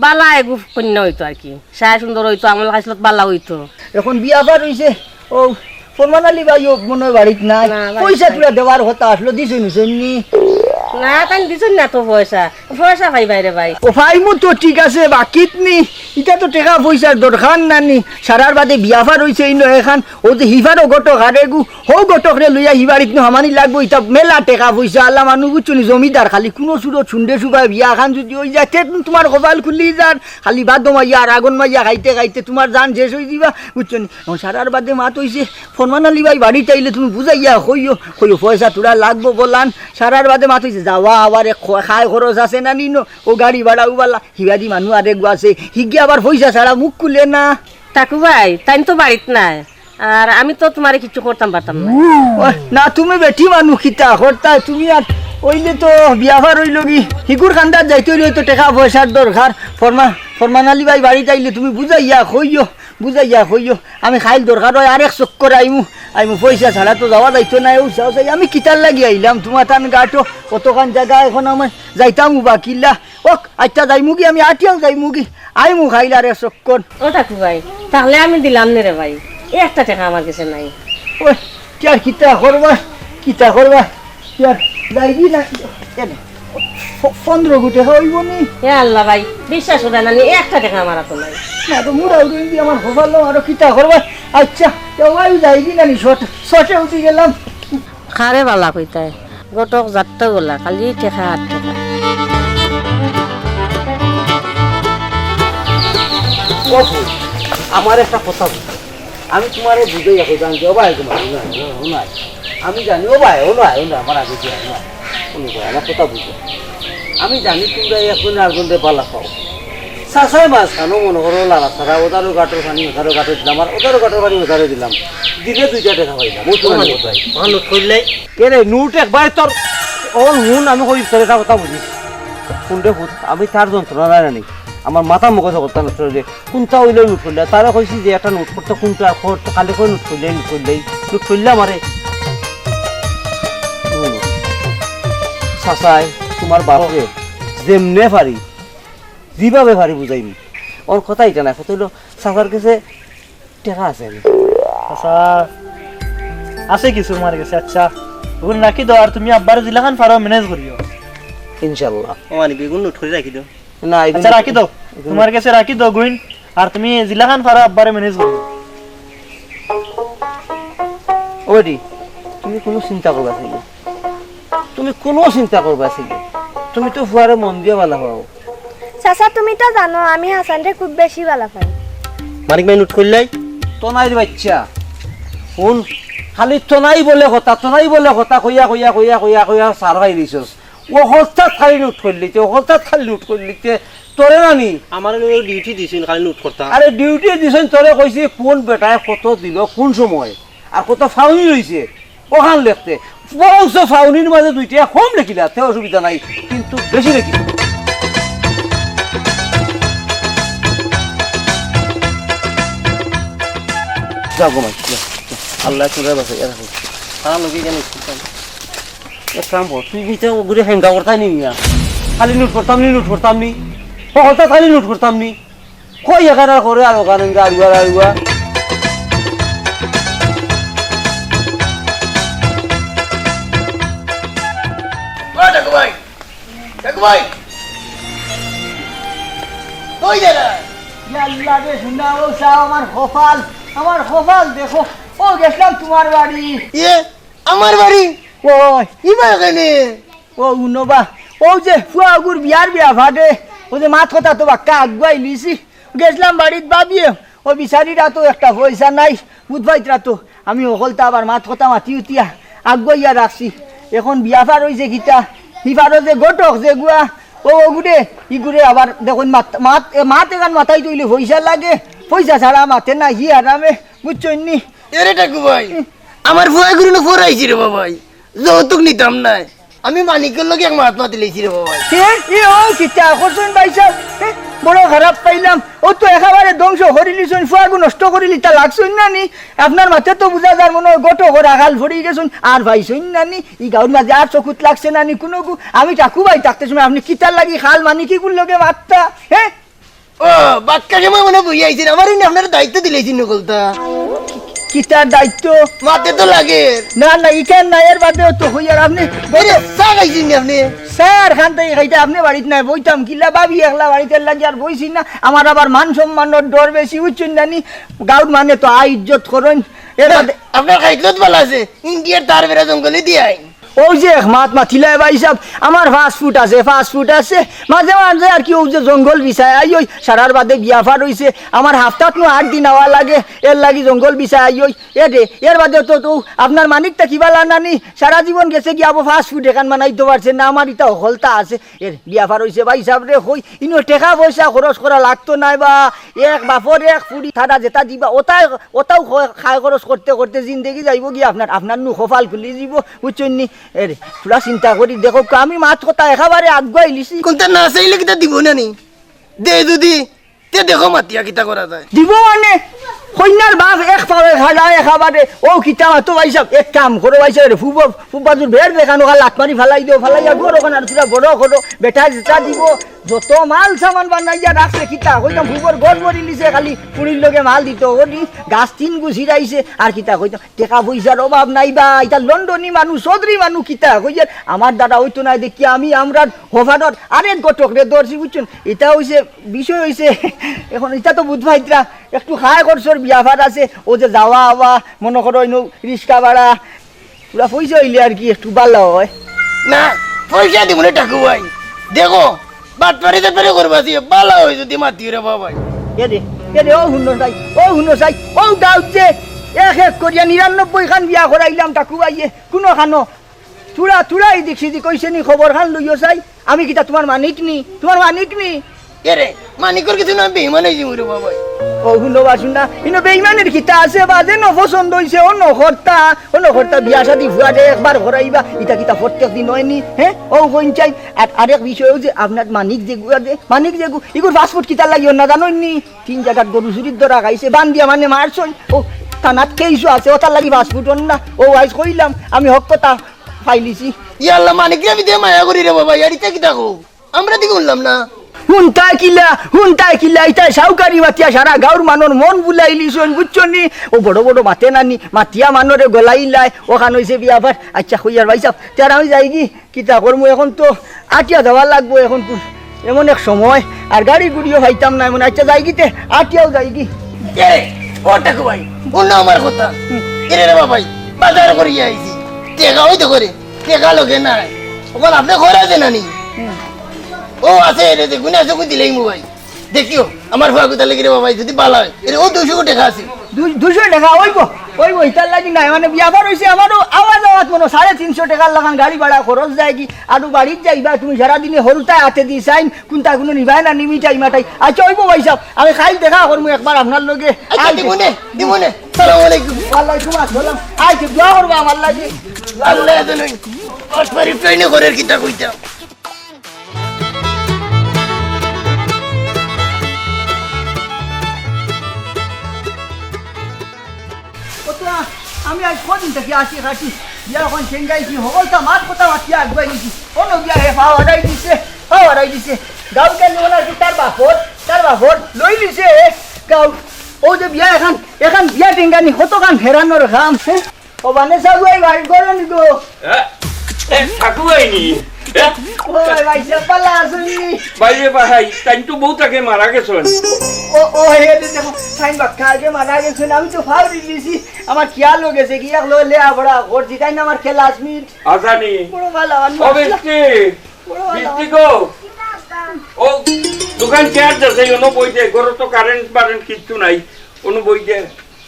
ভালা এগু কইন্যা অইতো আর কি। সায় সুন্দর অইতো, আমল খাইছলত ভালা অইতো। অখন বিয়া বার অইছে, অউ ফরমান আলী ভাইও মনে অয় বাড়িত নাই। না, বাড়িত পয়সা নাই। তুলা দেওয়ার কথা আছলো, দিছইন নি? না, তাইন দিছইন না তো পয়সা। পয়সা পাইবায় রে ভাই। ও পাইমু তো ঠিক আছে, বাকিত নি। ইতা তো টেকা পয়সার দরকার না নি। সারার বাদে বিয়া বার অইছে ইনো এখান, অউ যে হিবারও ঘটক আরেগু, হউ ঘটকরে লইয়া হিবাড়িত নু হামানি লাগবো। ইতা মেলা টেকা পয়সা আলা মানুষ বুঝছো নি, জমিদার। খালি কুনু সুরত সুন্দে সুবায় বিয়া খান যুদি অই যায়, তে তুমার কপাল খুলি যার। খালি বাদো মাইয়া আর আগুন মাইয়া খাইতে খাইতে তুমার জান শেষ অই যিবা, বুঝছো নি? অখন সারার বাদে মাত অইছে, ফরমান আলী ভাই বাড়িত আইলে তুমি বুঝাইয়া কইও, কইও পয়সা তুলা লাগবো বলান। সারার বাদে মাত অইছে, যাওয়া আবার এক খ-, খায় খরচ আছে না নি ন, অউ গাড়ি ভাড়া উবালা, হিবাদি মানুষ আরেগু আছে, হিগে আবার পয়সা ছাড়া মুখ খুলে না। টাকু ভাই, তাইন তো বাড়িত নাই, আর আমি তো তুমারে কিচ্ছু করতাম পারতাম না। ও, না, তুমি বেটি মানুষ কিতা করতায়, তুমি আর অইলে তো বিয়া বার অইলোগি, হিগুর কান্দাত যাইতে অইলে তো টেকা পয়সার দরকার। ফরমা-, ফরমান আলী ভাই বাড়িত আইলে তুমি বুঝাইয়া কইও, বুঝাইয়া কইও। আমি কাইল দরকার অয় আরেক চক্কর আইমু, আইমু, পয়সা ছাড়া তো যাওয়া যাইতো নায়। অউ চাও চাই আমি কিতার লাগি আইলাম তুমার তান গাটো, অতখান জাগা অখন আমার যাইতাম উবা কিলা। ওক, আচ্ছা যাইমুগি, আমি আটিয়াউ যাইমুগি, আইমু কাইল আরেক চক্কর। ও টাকু ভাই, তাইলে আমি দিলাম নে রে ভাই, একটা টেকা আমার গেছে নাই। ওই, কি আর কিতা করবা, কিতা করবা, কি আর যাইবি না, এ নে, প-, পনরো গু টেকা অইবো নি? এ আল্লাহ ভাই, বিশ্বাস অয় না নি, একটা টেকা আমার আতো নাই। না তো মুড়া উড়ি দি আমার কপালো আরো কিতা করবা। আচ্ছা, তো ভাই যাইবি না নি, শর্ট, শর্টে উঠি গেলাম। কারে ভালা কইতায়, ঘটক জাতটা গলা, খালি টেকা আর টেকা। ও ফুল, আমার একটা কথা বল। আমি তুমারে বুঝাইয়া কইতাম যে, ও ভাই, ও ভাই, ও ভাই, ও ভাই। আমি জানি, ও ভাই, ও ভাই, ও ভাই, আমার আগে দিয়া, ও ভাই। ও ভাই, আমার কথা বুঝো। আমি জানি তুমরা একজনে আরকজনরে ভালা পাও। চাচায় মাঝখানো মনো করো লাড়াচাড়া, ওদারও গাটর পানি ওদারও গাটো দিলাম, আর ওদারও গাটর পানি ওদারও দিলাম। দিনে দুইটা টেকা পাইলাম, ও তোমার ভাই। ভালো করলে। এরে নোট একবার তোর, অখন হুন, আমি কই তোর একটা কথা বুঝিস। হুন রে পুত, আমি তার যন্ত্রণা জানি না নি। আমার মাথা মুখস্থ করতাম না, তোর যে কুনটা অইলে নোট করলে, তারে কইছি যে একটা নোট করতে কুনটা কর, তো খালি কই নোট করলে, নোট করলেই, নোট করলে আমারে। হুন। চাচায়, তুমার বাপরে, যেমনে পারি, যেভাবে পারি বুঝাইমু। ওর কথা ইটা না, কথা অইলো চাচার গেছে টেকা আছে নি? আচ্ছা, আছে কিছু আমার গেছে। আচ্ছা, অগুন রাখি দেও, আর তুমি আব্বারে যেলাখান পারো ম্যানেজ করিও। ইনশাল্লাহ। ও মানে বেগুন নোট করি রাখি দেও। না, এগুন আচ্ছা, রাখি দেও, এগুন তুমার গেছে রাখি দেও গুইন, আর তুমি যেলাখান পারো আব্বারে ম্যানেজ করিও। ও বেটি, তুমি কুনু চিন্তা করবা না। তুমি কুনু চিন্তা করবা না। তুমি তো ফুয়ারে মন দিয়া বালা পাও। চাচা, তুমি তো জানো আমি হাসানরে খুব বেশি বালা পাই। মানিক ভাই নোট করিলাই? তনাইর বাইচ্চা। হুন, খালি তনাই বলে কথা, তনাই বলে কথা কইয়া, কইয়া, কইয়া, কইয়া, কইয়া, সার পাই দিছস। ও হস্তাত খালি নোট করিলিতে, ও হস্তাত খালি নোট করিলিতে, তোরে নানি? আমার লগে ডিউটি দিছইন, খালি নোট করতাম। আরে ডিউটি দিছইন, তোরে কইছি কোন বেটায় কত দিল, কোন সময়, আর কত ফাউনি রইছে। ওখান লেখতে বংশ ফাউনির মাঝে দুইটা কম লেখিলা, তে অসুবিধা নাই, কিন্তু বেশি লেখি। যাও গো মাই, যাও, যাও। আল্লাহ তোরা বাঁচাই রাখো। তারা লোকে কেন? এক কাম কর, তুই মিটা ওগুরে হেঙ্গা করতাই নি মিয়া। খালি নোট করতাম নি, নোট করতাম নি। হকলতা খালি নোট করতাম নি। কই এখানে আর করে আর ওখানে আরুয়া, আরুয়া। ও দেখো ভাই, দেখো ভাই। কই যারা? ইয়া আল্লাহ রে, শুনা, ও চাও আমার কপাল, আমার কপাল দেখো। ও গেছলাম তুমার বাড়ি। ইয়ে, আমার বাড়ি? ও, ইবা কেনে? ও হুনো বা, ও যে ফুয়াগুর বিয়ার ব্যাপারে, ও যে মাত কথা তো বাক্কা আগুয়াই লিছি। গেছলাম বাড়িত ভাবিয়ে, ও বিচারিরা তো একটা পয়সা নাই, বুঝবাইতরা তো। আমি হকলতা আবার মাত কথা মাতি উতিয়া আগুয়াইয়া রাখছি। এখন ব্যাপার অইছে কিতা, হিফারো যে ঘটক যেগুয়া, ও ওগুরে, ইগুরে আবার দেখইন মাত, মাত, এ মাত এখান মাতাইতে অইলে পয়সা লাগে, পয়সা ছাড়া মাতে না, হি আরামে, বুঝছইন নি? এরে টাকু ভাই, আমার ফুয়াগুরে নু ফরাইছি রে বাবাই, যৌতুক নিতাম নায়। আমি মানিকর লগে এক মাত মাতিলাইছি রে বাবাই। এ, এ, ও কিতা করছইন ভাইসাব? এ, বড় খারাপ পাইলাম। ও তো একেবারে ধ্বংস করিলিছইন, ফুয়াগু নষ্ট করিলিতা লাগছইন না নি? আপনার মাতে তো বুঝা যার মনে অয় ঘটকর আকাল পড়ি গেছইন, আর পাইছইন না নি? ই গাউর মাঝে আর চকুত লাগছে না নি কুনুগু? আমি টাকু ভাই থাকতে সময় আপনে কিতার লাগি খাল মানিকগুর লগে মাততা, হে? ও, বাক্কা সময় মনে বই আইছেন, আমার এনে আপনার দায়িত্ব দিলাইছেন নকলতা। কিতার দায়িত্ব? মাতে তো লাগে। না, না, ইখান না, এর বাদেও তো কইয়ার আপনে। আরে, চা খাইছেন নি আপনে? চা খান তাই খাইতে আপনে বাড়িত নাই, বইতাম কিলা, ভাবি একলা বাড়িত, এর লাগি আর বইছি না। আমার আবার মান সম্মানর ডর বেশি, বুঝছইন না নি? গাউর মানে তো আয় ইজ্জত করইন। এর না, বাদে আপনার খাইতলত ভালা আছে, ইন্ডিয়ার তার বেড়া জঙ্গলে দিয়ে আইন। অউ যে এক মাত মাতিলায় ভাইসাব, আমার পাঁচ ফুট আছে, পাঁচ ফুট আছে। মাঝে মাঝে আর কি অউ যে জঙ্গল বিছায় আই, অউ সারার বাদে বিয়া পার অইছে। আমার হাপ্তাত নু আট দিন আওয়া লাগে, এর লাগি জঙ্গল বিছায় আই। এ রে, এর বাদে তো, তো আপনার মানিকটা কিবা লানানি, সারা জীবন গেছে গিয়া আবো পাঁচ ফুট এখান বানাইতো পারছে না, আমার ইতা হকলতা আছে। এর বিয়া পার অইছে ভাইসাব রে, কই ইনো টেকা পয়সা খরচ করা লাগতো নায় বা, এক বাপর এক ফুড়ি তারা যেটা দিবা, ওটাই, ওটাও খ-, খায় খরচ করতে করতে জিন্দেগি যাইবো গি আপনার, আপনার নু কপাল খুলি যিবো, বুঝছইন নি? এরে, থুড়া চিন্তা করি দেখউক্কা, আমি মাত কথা একেবারে আগুয়াইলিছি। কুনতা না চাইলে কিতা দিবো না নি? দে যদি, তে দেখো মাতিয়া কিতা করা যায়। দিবো মানে, কইন্যার বাপ এক পাওয়ে খাড়া একেবারে, অউ কিতা মাতো ভাইসাব, এক কাম করো ভাইসাব, এরে ফুব, ফুব বাজুর বেড় দেখানো, লাত মারি ফালাই দেও, ফালাইয়া ঘর ওখান আর থুড়া বড় করো, বেটা যেটা দিবো, যত মাল সামান বানাইয়া রাখছে, কিতা কইতাম, ফুবর ঘর ভরিলিছে, খালি ফুড়ির লগে মাল দিতো, অদি গাছ তিন গুছিরাইছে, আর কিতা কইতাম, টেকা পয়সার অভাব নাই বা, ইতা লন্ডনী মানুষ, চৌধুরী মানুষ, কিতা কইয়ার, আমার দ্বারা অইতো নায় দেখি আমি আমরার হফারর আরেক ঘটকরে ধরছি, বুঝছইন? ইতা অইছে, বিষয় অইছে, এখন ইতা তো বুঝবাইত্রা, একটু খায় খরচর বিয়া পার আছে, অউ যে যাওয়া আওয়া, মনো করো, ইনো রিক্সা ভাড়া, পুরা পয়সা অইলে আর কি একটু ভালা অয়। না, পয়সা দিমু না টাকু ভাই। দেখো, বাটপারি টাটপারি করবা যে, ভালা অয় যদি মাতিও রে বাবাই। এ দে, এ দে, অউ হুনো চাই, অউ হুনো চাই, অউ গাউত যে এক এক করিয়া নিরানব্বই খান বিয়া করাইলাম টাকু ভাইয়ে, কুনো খানো থুড়া থুড়া ইদিক সিদিক অইছে নি, খবর খান লইও চাই। আমি কিতা তুমার মানিক নি? তুমার মানিক নি? এরে, মানিকর কিছু না, বেইমান অই যিমু রে বাবাই। অউ হুনো বা শুনা, ইনো বেইমানের কিতা আছে? বাদে ন পছন্দ অইছে, অ ন করতা, অ ন করতা, বিয়া শাদি ফুয়ারে একবার করাইবা, ইতা কিতা প্রত্যেক দিন অয়নি? হে? অউ কইন চাই। আর আরেক বিষয় অউ যে আপনার মানিক যেগু আছে, মানিক যেগু, ইগুর পাসপোর্ট কিতার লাগি অর না জানইন নি? তিন জাগাত গরু চুরির ধরা খাইছে, বান্দিয়া মানে মারছইন, অউ থানাত কেইসও আছে, অতার লাগি পাসপোর্ট অর না। অউ আইজ কইলাম, আমি হক কথা পাইলিছি। ইয়া আল্লাহ, মানিকরে আমি দে মায়া করি রে বাবাই, আর ইতা কিতা কও? আমরা দিকে হুনলাম না। হুনতায় কিলা, হুনতায় কিলা, ইতায় সাউকারি মাতিয়া সারা গাউর মানষর মন বুলাইলিছইন, বুঝছো নি? ও বড় বড় মাতে নানি, মাতিয়া মানষরে গলাইলায়, অখান অইছে বিয়াপার। আইচ্ছা, কইয়ার ভাইসাব, তে আর আমি যাইগি, কিতা করমু, অখন তো আটিয়া যাওয়া লাগবো, অখন তো এমন এক সময়, আর গাড়ি গুড়িও পাইতাম না এমন। আইচ্ছা, যাইগি তে, আটিয়াউ যাইগি। এরে, ও টাকু ভাই, হুনো আমার কথা। এরে রে বাবাই, বাজার করিয়া আইছি, টেকা অইতো করে, টেকা লগে নাই। অখন আপনে কইরা দেন নানি? ও আছে, এরে দেখুন, আছে, কই দিলেই মোবাইল। দেখিও, আমার ফুয়া কোথা লাগি রে বাবাই, যদি বালা অয়। এরে, ও দুইশো টেকা আছে। দুই-, দুইশো টেকা অইবো, অইবো, ইতার লাগি নায়। মানে, বিয়াপার অইছে, আমারও আওয়া যাওয়াত মনো সাড়ে তিনশো টেকার লাখান গাড়ি ভাড়া খরচ যায়গি। আরো বাড়িত যাইবা, তুমি সারাদিনে হুরুতায় আতে দি চাইন, কুনতা কুনু নিবায় না নিমিটাই মাটাই। আইচ্ছা, অইবো ভাইসাব, আমি কাইল দেখা করমু একবার আপনার লগে। আইচ্ছা, আইচ্ছা। দিমুনে, দিমুনে। সালাম আলাইকুম। ওয়ালাইকুম আসসালাম। আইচ্ছা, দোয়া করবা আমার লাগি। আল্লাহ জানে, বাটপারি ট্রেনে করের কিতা কইতাম। ও তো, আমি আইজ কদিন থাকি আসি কাটি, বিয়া অখন ঠেঙ্গাইছি, হকলতা মাত কথা মাতিয়া আগুয়াই নিছি। অনো বিয়া হে পাও হারাই দিছে, পাও হারাই দিছে। গাউত গেলে ওনার কি তার বাপর, তার বাপর লই লিছে গাউ। ও যে বিয়া এখান, এখান বিয়া ঠেঙ্গানি কতখান হেরানোর কাম, হে? ও বানে সাগুয়াই ভাই, গরম গো। এ, এ, সাগুয়াই নি? এ? ও ভাই, ভাই, সে পালা আসুনি। ভাই রে ভাই, তাইন তো বউত আগে মারা গেছইন। ও, ও, হে রে, দেখো, তাইন বাক্কা আগে মারা গেছইন। আমি তো ফাউরি দিছি। আমার খেয়াল অই গেছে কি, এক লগে লেয়া বড়া করছি, তাইন আমার খেলা আসমির। আজানি। বড় ভালা, আমার ও মাসলা। বেটি। বড় ভালা। বেটি গো। ও, দোকান চেয়ার দে, সেই অনো বই দে, ঘরো তো কারেন্ট মারেন্ট কিচ্ছু নাই। অনো বই দে।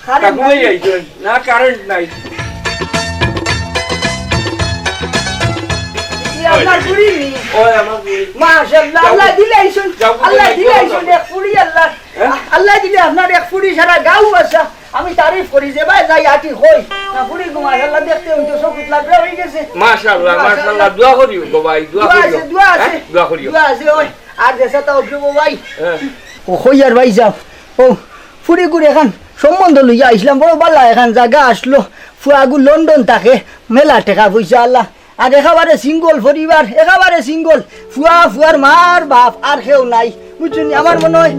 কারেন্ট কাকু ভাই নাই। আইছইন? না, কারেন্ট নাই। ই আপনার ফুড়ি নি? ওই আমার ফুড়ি। মাশাআল্লাহ, যাও, আল্লাহ দিলে আইছইন, যাও, আল্লাহ যাও, দিলে যাও, আইছইন, যাও। এক ফুড়ি আল্লাহ। হ্যাঁ? আল্লাহ দিলে আপনার এক ফুড়ি সারা গাউ আছে। আমি তারিফ করি যে ভাই যাই আটি কই। না ফুড়ি গো মাশাআল্লাহ দেখতে অইতো চকুত লাগা অই গেছে। মাশাআল্লাহ, মাশাআল্লাহ। মাশাআল্লাহ। দোয়া করিও গো ভাই, দোয়া দোয়া করিও। আছে, দোয়া আছে। হ্যাঁ? দোয়া করিও। দোয়া আছে, ওই। আর যেসা তাও অইবো ভাই। হ্যাঁ। ও কইয়ার ভাই যাও। ও ফুড়িগুর এখান সম্বন্ধ লইয়া আইছলাম, বড় বালা এখান জাগা আছলো। ফুয়াগু লন্ডন থাকে, মেলা টেকা পয়সা আলা। আর একেবারে সিঙ্গল পরিবার, একেবারে সিঙ্গল। ফুয়া, ফুয়ার মার বাপ, আর কেউ নাই। বুঝছো নি? আমার মনো অয়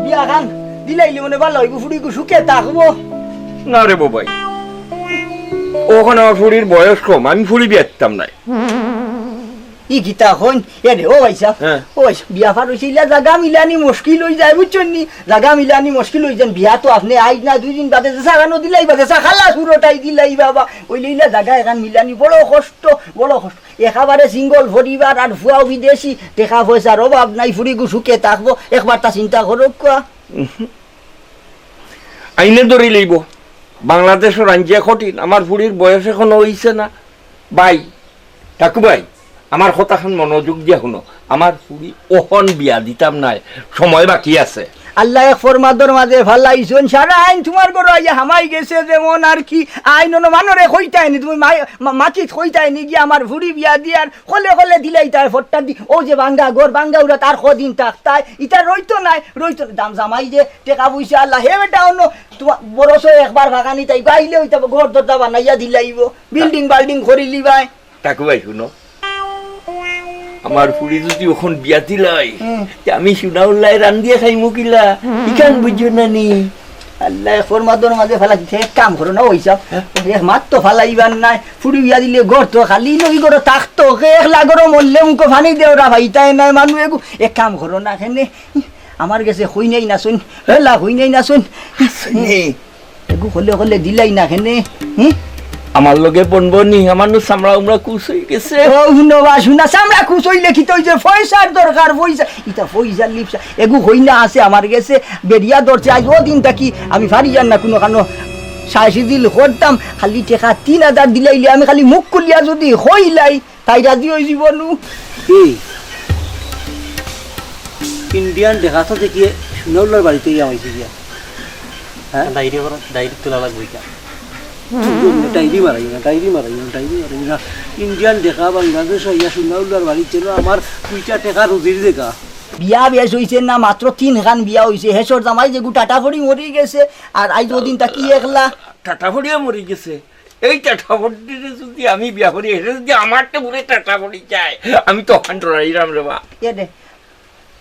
বিয়াখান দিলাইলে মনো অয় বালা অইবো, ফুড়িগু সুখে থাকবো। না রে বাবাই, অখন আমার ফুড়ির বয়স কম, আমি ফুড়ি বিয়া দিতাম নায়। ই কিতা কইন? এ রে, ও ভাইসাব, হ্যাঁ। ও ভাইসাব, বিয়া পার অইছে, ইলা জাগা মিলানি মুশকিল অই যায়, বুঝছইন নি? জাগা মিলানি মুশকিল অই যায়। বিয়া তো আপনে আইজ না, দুই দিন বাদে যেসা খানো দিলাইবা, যেসা খালা সুরটাই দিলাইবা বা। অইলে ইলা জাগা এখান মিলানি বড় কষ্ট, বড় কষ্ট। একেবারে সিঙ্গল পরিবার আর ফুয়াও বিদেশি, টেকা পয়সার অভাব নাই, ফুড়িগু সুখে থাকবো, একবারটা চিন্তা করউক্কা। উহু। আইনে ধরি লইবো। বাংলাদেশো রাঞ্জিয়া কঠিন, আমার ফুড়ির বয়স অখনো অইছে না। ভাই, টাকু ভাই, আমার কথাখান মনোযোগ দিয়া হুনো। আমার ফুড়ি অখন বিয়া দিতাম নায়, সময় বাকি আছে। আল্লায় এক ফরমাদর মাঝে ফালাইছইন, সারা আইন তুমার ঘরো আইয়া হামাই গেছে যেমন আর কি। আইন অনো মানষরে কইতায় নি, তুমি মা-, মা-, মাতিত কইতায় নি গিয়া আমার ফুড়ি বিয়া দিয়ার, কলে কলে দিলাইতায় ফট্টা দি। অউ যে ভাঙ্গা ঘর, ভাঙ্গা উড়াত আর কদিন থাকতায়, ইতা রইতো নায়, রইতো নায়। দাম জামাই যে টেকা পয়সা আলা, হে বেটা অনো তুমার বরসো একবার ভাগানি তাই গাইলে অইতা, ঘর দরজা বানাইয়া দিলাইবো, বিল্ডিং বাল্ডিং করিলিবাই। টাকু ভাই, হুনো, আমার ফুড়ি যুদি অখন বিয়া দিলাই, হুম। তে আমি সুনাউল্লায় রান্দিয়া খাইমু কিলা? ইখান বুঝো না নি? আল্লায় ফরমাদর মাঝে ফালাই দিছে, এক কাম করো না, অউ হিসাব, হ্যাঁ? এক মাত তো ফালাইবার নায়, ফুড়ি বিয়া দিলে ঘর তো খালি নই, ঘরো থাকতো, কে একলা ঘরো মরলে মুখো পানি দেওরা ভাইতায় নায়, মানু এগু, এক কাম করো না, কেনে? আমার গেছে কইনাইন আছইন, হেলা কইনাইন আছইন। আছইন নি? এগু কলে কলে দিলাই না কেনে, হুম? আমার লগে বনবো নি, আমার নু চামড়া উমড়া কুচ অই গেছে। ও, হুনো বা, হুনা, চামড়া কুচ অইলে কিতা অইছে? পয়সার দরকার, পয়সা। ইতা পয়সার লিপসা। এগু কইনা আছে আমার গেছে, বেড়িয়া ধরছে, আইজ অউ দিন থাকি আমি পারি যার না কুনু কানো। সাইসি দিল করতাম, খালি টেকা তিন হাজার দিলাইলে আমি খালি মুখ খুলিয়া যুদি কইলাই, তাই রাজি অইযিবো নু। এই, ইন্ডিয়ান টেকা তো দেখিয়ে সুনাউল্লার বাড়িত ইয়া অইছে গিয়া। হ্যাঁ? ডায়েরি করা, ডায়েরি তোলা লাগবো ইটা। ডায়েরি মারাইও না, ডায়েরি মারাইও না, ডায়েরি মারাইও না। ইন্ডিয়ান টেকা বাংলাদেশ আইয়া সুনাউল্লার বাড়িত যেন আমার দুইটা টেকা রুজির জাগা। বিয়া বেশ অইছে না, মাত্র তিনখান বিয়া অইছে। হেষর জামাই যেগু টাটা পড়ি মরি গেছে, আর আইজ অউ দিন থাকি একলা। টাটা পড়িয়া মরি গেছে? এই টাটা পড়িরে যুদি আমি বিয়া করি, হেরে যুদি আমার তো পুরে টাটা পড়ি যায়, আমি তো অখান ডরাইরাম রে বা। এ দে।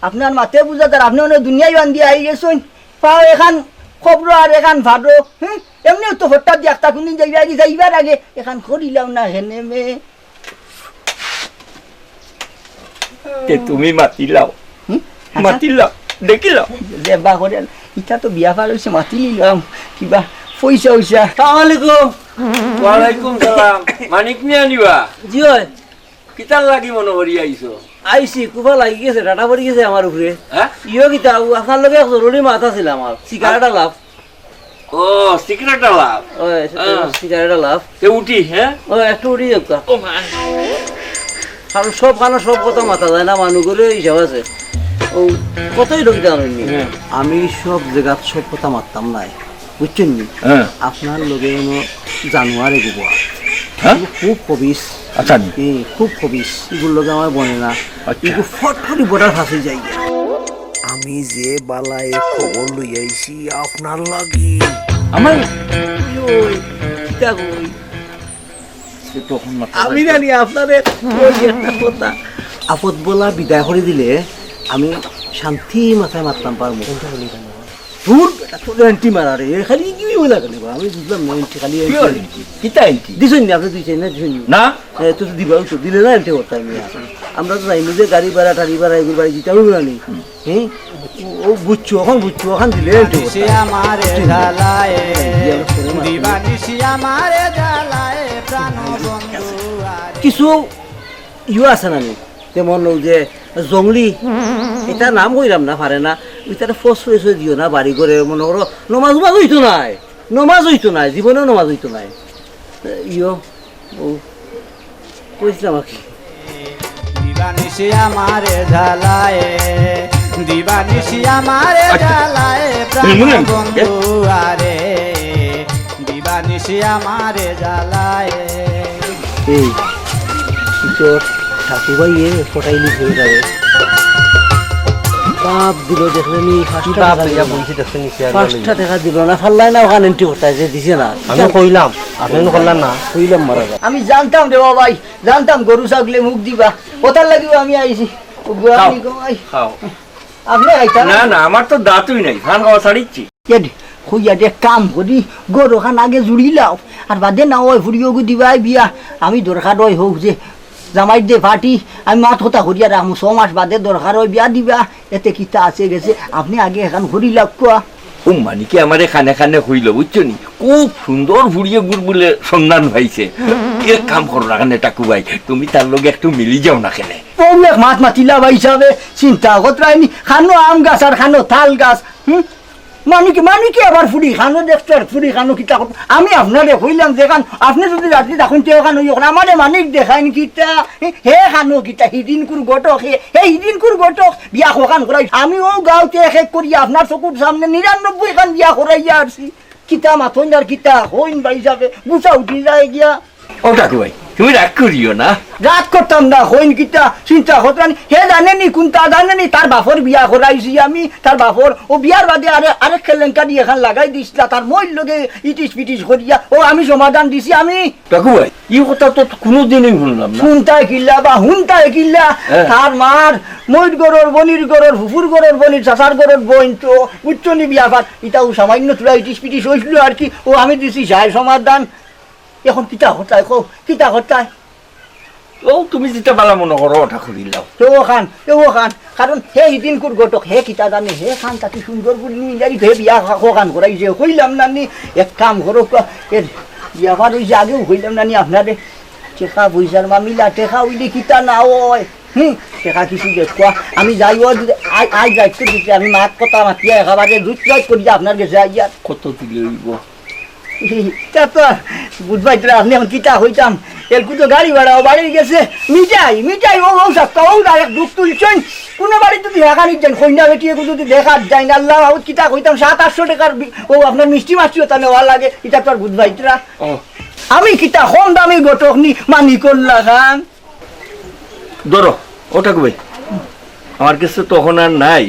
আপনার মাতে বুঝা যার, আপনে অনো দুনিয়াই বান্ধিয়া আই গেছইন। পাও এখান খবর আর এখান ফাটো, হ্যাঁ? এমনেও তো হঠাৎ দিয়া একটা কুনদিন যাইবা আগে, যাইবার আগে এখান করিলাম না হেনে মে। তে তুমি মাতিলাও। হুম? আচ্ছা। মাতিলাও, দেখিলাও। যে বা করে, ইটা তো বিয়া পার অইছে, মাতি নিলাম। কিবা পয়সা অইসা। সালাম আলাইকুম। ওয়ালাইকুম সালাম। মানিক মিয়া নিবা? জি অয়। কিতার লাগি মনো করি আইছো? আইছি, কুবা লাগি গেছে, ডাটা পড়ি গেছে আমার উপরে। হ্যাঁ? ইয়ো কিতা, ও আপনার লগে এক জরুরি মাত আছিল আমার। সিগারেট আলাপ। ও, সিগারেট আলাপ। ওই, হ্যাঁ। সিগারেট আলাপ। তে উঠি, হ্যাঁ? ও, একটু উঠি যাউক্কা। ও মা। কারণ সব কানো সব কথা মাতা যায় না, মানুষ করে হিসাব আছে। ও, কতই লোক জানেননি। হ্যাঁ। আমি সব জাগাত সব কথা মাততাম নায়। বুঝছইন নি? হ্যাঁ। আপনার লগে অনো জানোয়ার এগু বওয়া। হ্যাঁ? এগু খুব খবিস। আচ্ছা নি। এ, খুব খবিস। এগুর লগে আমার বনে না। আচ্ছা। এগু ফট করি বর্ডার ফাঁসি যাইগি। আমি যে বালায় খবর লই আইছি আপনার লাগি। আমার? ওই, ওই, কিতা কই? সে তখন মাথা আমি জানি আপনারে ওই একটা কথা। আপদ বলা বিদায় করি দিলে আমি শান্তি মাথায় মাততাম পারমু। দূর বেটা, তোর এন্টি মারা রে, এ খালি ইগুই লাগে নি বা, আমি বুঝলাম না, এন্টি খালি এন্টি। কিতা এন্টি? দিছইন নি, আপনে দিছইন না, দিছইন নি? না। এ, তো দিবা, তো দিলে না এন্টি করতাম আমি। আমরা তো জানি যে গাড়ি ভাড়া, টাড়ি ভাড়া, এগুর বাড়ি দিতে হবে না নি? হ্যাঁ? ও, ও বুঝছো, অখন বুঝছো, অখন দিলে এন্টি করতাম। দিবানিশি আমারে জ্বালায়, দিবানিশি আমারে জ্বালায়, প্রাণ বন্ধু আরে। কিছু ইয়ে আছে না নি? যেমন ওই যে জংলি, ইটা নাম কইরাম না, পারে না, ওই তারা ফস ফস দিও না, বাড়ি ঘরে মনে করো, নমাজ উমাজ অইতো নায়, নমাজ অইতো নায়, জীবনেও নমাজ অইতো নায়। ইয়ো, ও, কইছিলাম আর কি। দিবানিশি আমারে জ্বালায়, দিবানিশি আমারে আচ্ছা। জ্বালায়, প্রাণ বন্ধু আরে, দিবানিশি আমারে জ্বালায়। এই, কি তোর ঠাকুর ভাই এ ফটাইলি হয়ে যাবে। বাপ দিল দেখলে নি, পাঁচটা বাপ টাকা লইয়া দিল না। বলছি দেখতে নিছি আর পাঁচটা টাকা দিল না, ফাল্লাই না ওখানে এন্ট্রি করতে যে দিছে না। আমি কইলাম, আপনি করলেন না। কইলাম মারা যা। আমি জানতাম রে বাবাই, জানতাম গরু ছাগলে মুখ দিবা, ওটার লাগিও আমি আইছি। ও গো, খাও, আমি গো, আই। খাও। আপনি খাইতা না? না, না, আমার তো দাঁতই নাই, ধান খাওয়া ছাড়িচ্ছি। এ দে, কইয়া দে, কাম করি, গরু খান আগে জুড়ি লাও, আর বাদে না ওই ফুড়িও গু দিবাই বিয়া, আমি দরকার হয় হোক যে জামাই দে পার্টি, আমি মাত কথা করিয়া রাখমু, ছ মাস বাদে দরকার হয় বিয়া দিবা, এতে কিতা আছে গেছে, আপনি আগে এখান করি লাগুয়া। ও মানিকে আমারে খানে খানে কইল, বুঝছো নি? খুব সুন্দর ফুড়িয়ে গুড় বুলে সন্ধান পাইছে। এক কাম করো না কেনে টাকু ভাই, তুমি তার লগে একটু মিলি যাও না কেনে? ও এক মাত মাতিলা ভাই হিসাবে চিন্তা করতে হয়নি। খানো আম গাছ আর খানো তাল গাছ, হুম? মানিকে, মানিকে আবার ফুড়ি খানো দেখতে আর ফুড়ি খানো কিতা করতো? আমি আপনারে কইলাম যে খান, আপনি যদি রাত্রি তখন কেউ খানো ইয়ে করে, আমারে মানিক দেখাইন কিতা? হে খানো কিতা? হিদিনকুর ঘটক, হে, হে হিদিনকুর ঘটক, বিয়া কখান করাই। আমি ও গাঁওতে এক এক করি আপনার চকুর সামনে নিরানব্বই খান বিয়া করাইয়া আসছি। কিতা মাতইন আর কিতা কইন ভাই হিসাবে গুছা উঠি যায় গিয়া। ও টাকু ভাই, তুমি রাগ করিও না। রাগ করতাম না, কইন কিতা, চিন্তা করতাম নি। হে জানে নি, কোনটা জানে নি, তার বাপর বিয়া করাইছি আমি, তার বাপর। ও বিয়ার বাদে আরে, আরেক কেলেঙ্কারি এখান লাগাই দিছলা, তার মইর লগে ইটিস পিটিস করিয়া, ও আমি সমাধান দিছি আমি। টাকু ভাই, ই কথা তো কোনোদিনই শুনলাম না। শুনতায় কিল্লা বা হুনতায় কিল্লা, হ্যাঁ। তার মার মইর ঘরর, বনির ঘরর, ফুফুর ঘরর, বনির চাচার ঘরর বইন তো, বুঝছো নি বিয়া পার। ইটাও সামান্য থুড়া ইটিস পিটিস হইছিল আর কি, ও আমি দিছি সায় সমাধান। এখন কিতা করতায় কও, কিতা করতায়? ও, তুমি যেটা বালা মনে করো, ওটা করিলাও। তে ওখান, তে ওখান। কারণ হে হিদিনকুর ঘটক, হে কিতা জানে, হে খান তাকে সুন্দর করে নিয়ে যাই, হে বিয়া খা-, খোখান করাই যে, কইলাম না নি, এক কাম করো, ক-, এর বিয়া পার হইছে আগেও কইলাম না নি আপনারে। টেকা পয়সার মামিলা, টেকা হইলে কিতা না হয়? হুম, টেকা কিছু দেখো, আমি যাই ও দিতে, আই, আই যাইতে দিতে, আমি মাত কথা মাতিয়া একেবারে জুত জুত করি আপনার গেছে আইয়ার। কত দিলে হইব? ইটা তো আর বুঝবাই তোরা, আপনি এখন কিতা হইতাম? এলকু তো গাড়ি ভাড়াও বাড়ি গেছে। মিঠাই, মিঠাই, ও, ও, সব তো, ও, direct দুধ তুলছেন। কোনো বাড়ি যদি দেখা নিচ্ছেন, কইনা বেটি এগু যদি দেখা যায় না, আল্লাহ মাবুদ, কিতা কইতাম, সাত আটশো টাকার বি-, ও, আপনার মিষ্টি মাছটি ওটা নেওয়া লাগে, ইটা তো আর বুঝবাই তোরা। ও। আমি কিতা কম দামি ঘটক নি, মানি করলা খান। ধরো, ওটা কই? আমার কাছে তখন আর নাই।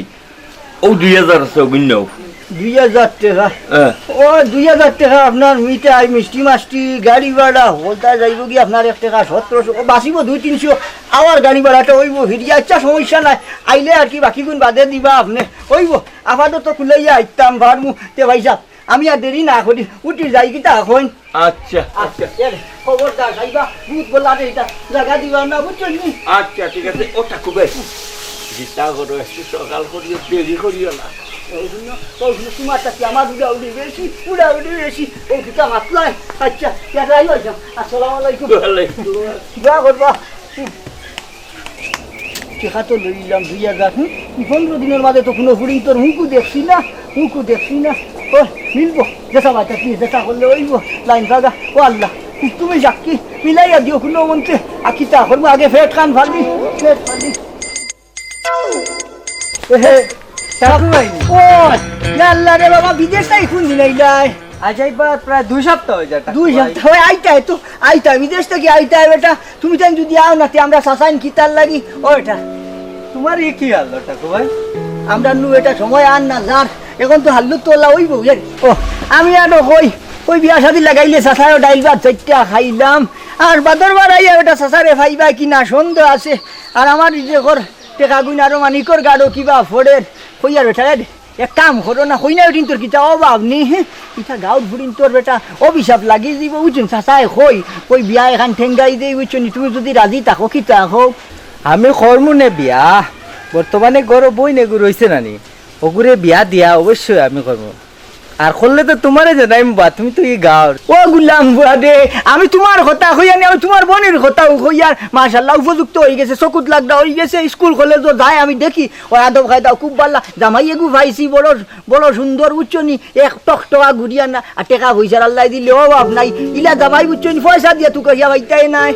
ও দুই হাজার আছে, ওগুন নাও। দুই হাজার টেকা। হ্যাঁ। ও, দুই হাজার টেকা আপনার মিঠাই, মিষ্টি মাষ্টি, গাড়ি ভাড়া, হকলতা যাইবোগি আপনার এক টেকা সতেরোশো, ও বাঁচিবো দুই তিনশো, আবার গাড়ি ভাড়াটা অইবো ফিরিয়া। আচ্ছা, সমস্যা নাই, আইলে আর কি বাকিগুন বাদে দিবা আপনে। অইবো, আপাতত কুলাইয়া আইতাম পারমু। তে ভাইসাব, আমি আর দেরি না করি, উঠি যাই, কিতা কইন? আচ্ছা, আচ্ছা। আচ্ছা, এরে, খবরদার, যাইবা, ভূত বলা রে, ইটা জাগা দিবা না, বুঝছো নি? আচ্ছা, ঠিক আছে। ও ঠাকু ভাই, চিন্তা করো, একটু সকাল করিও, দেরি করিও না। ওই জন্য, ওই জন্য তোমার কাছে আমার উড়াউড়ি বেশি, উড়াউড়ি বেশি। ও কিতা মাতলায়? আচ্ছা, ইয়া যাই হইতাম। আসসালামু আলাইকুম। ওয়ালাইকুম আসসালাম। দোয়া করবা। টেকা তো লইলাম দুই হাজার, হুম? ই পনেরো দিনর মাঝে তো কুনু ফুড়িন্তর মুখও দেখছি না, মুখও দেখছি না। ও, মিলবো, যেটা বাচ্চা কি, যেটা করলে অইবো, লাইন জাগা। ও আল্লাহ, তুমি সাক্ষী, মিলাইয়া দিও কুনু মন্তে, আর কিতা করমু, আগে পেট খান ফালি, পেট ফালি। এ হে, ঠাকু ভাই। ও, ইয়া আল্লাহ রে বাবা, বিদেশ থাকি কুন দিন আইলায়? আজ আইবার প্রায় দুই সপ্তাহ অই যায়, ঠাকু ভাই। দুই সপ্তাহ অই আইতায় তো, আইতায়, বিদেশ থাকি আইতায় বেটা। তুমি তাইন যদি আও না, তে আমরা চাচাইন কিতার লাগি? ও বেটা। তোমার ই কি হাল, ঠাকু ভাই? আমরা নু এটা সময় আর না যার, এখন তো হাল্লুর তোলা অইবো, বুঝলেন? ও, আমি আরো কই, ওই বিয়া শাদি লাগাইলে চাচায়ও ডাইল ভাত চাইট্টা খাইলাম, আর বাদর বার আইয়া বেটা চাচারে পাইবা কি না সন্দেহ আছে। আর আমার এই যে ঘর টেকা গুইন আরো মানিকর গাড়ো কিবা ফড়ের, কইয়ার বেটা রে। এক কাম করো না, কইনা ফুড়িন্তর কিতা অভাব নি, হে? ইতা গাউর ফুড়িন্তর বেটা অভিশাপ লাগি যিবো, বুঝছো নি? চাচায় কই, কই বিয়া এখান ঠেঙ্গাই দেই, বুঝছো নি? তুমি যদি রাজি থাকো, কিতা কও? আমি করমু নে বিয়া, বর্তমানে ঘরো বইন এগু রইছে না নি, ওগুরে বিয়া দিয়া অবশ্যই আমি করমু। আর করলে তো তোমারে জানাইমু বা, তুমি তো ই গাউর। ও গুলাম বুয়া দে, আমি তোমার কথা কইয়ার নি, আমি তোমার বইনর কথাও কইয়ার। মাশাআল্লাহ, উপযুক্ত অই গেছে, চকুত লাগা অই গেছে, স্কুল কলেজো যায় আমি দেখি, ও আদব কায়দা খুব ভালা, জামাই এগু পাইছি, বড় বড় সুন্দর, বুঝছো নি? এক টকটকা গুড়িয়া না, আর টেকা পয়সার আল্লায় দিলে অভাব নাই। ইলা জামাই, বুঝছো নি, পয়সা দিয়া তুকাইয়া পাইতায় নায়।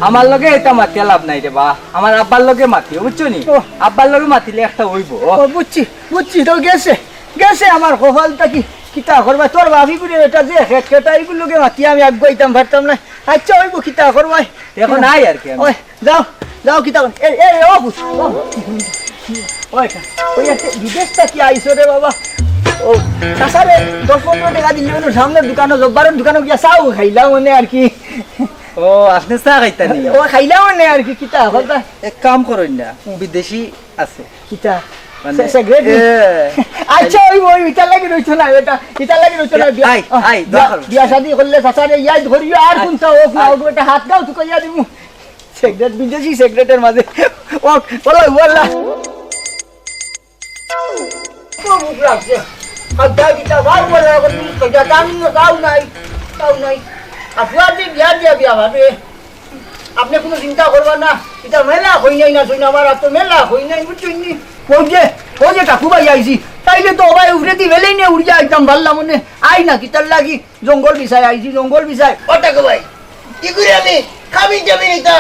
আমার লগে ইতা মাতিয়া লাভ নাই রে বা, আমার আব্বার লগে মাতিও, বুঝছো নি? ও। আব্বার লগে মাতিলে একটা অইবো। ও, বুঝছি, বুঝছি, তো গেছে, গেছে আমার কপাল থাকি। কিতা করবা, তোর বাপি করে এটা যে খেট খেটা, এগুর লগে মাতিয়া আমি আগুয়াইতাম পারতাম না। আচ্ছা, অইবো, কিতা করবা? এখন আই আর কি আমি। ওই, যাও, যাও, কিতা কর? এ, এ, এ, ও পুত, ও। ওই, ওই, একটা বিদেশ থাকি আইছো রে বাবা। ও, চাচারে দশ পনেরো টেকা দিলে অনো সামনর দোকানো, জব্বারর দোকানো গিয়া চাও খাইলাম অনে আর কি। ও, আপনে চা খাইতা নি? ও, খাইলাম অনে আর কি, কিতা, কথা? এক কাম করইন না, বিদেশি আছে। কিতা? মানে, সে-, সিগারেট নি? এ, আচ্ছা, ওই, ওই, ইতার লাগি রইছো না, বেটা, ইতার লাগি রইছো না, বিয়া, আই, আহ, আই, বিয়া, দোয়া করো। বিয়া শাদি করলে চাচারে ইয়াদ করিও, আর আই, কোনটা হোক না আই। হোক, বেটা, হাত দাও, তুকাইয়া দিমু। সিগারেট, বিদেশি সিগারেটের মাঝে। ও, বলো, বলো। ও, মুখ রাখছে। আর যা কিতা, যাও, বলো, এখন তুমি কইয়া, তা আমি, তাও নাই, তাও নাই। আর ফুয়াদি বিয়া দিয়া বিয়া ভাবে। আপনে কুনু চিন্তা করবা না, ইতা মেলা কইনাই না, শুন, আমার আর তো মেলা কইনাই, বুঝছইন নি? ওই যে, ওই যে ঠাকু ভাই আইছি, তাইলে তো ওবায় উপরেদি বেলেই নে উড়িয়া আইতাম পারলাম অনে। আই না, কিতার লাগি? জঙ্গল বিছাই আইছি, জঙ্গল বিছাই। ও ঠাকু ভাই, কি করি আমি? খাবি যাবি নিতা?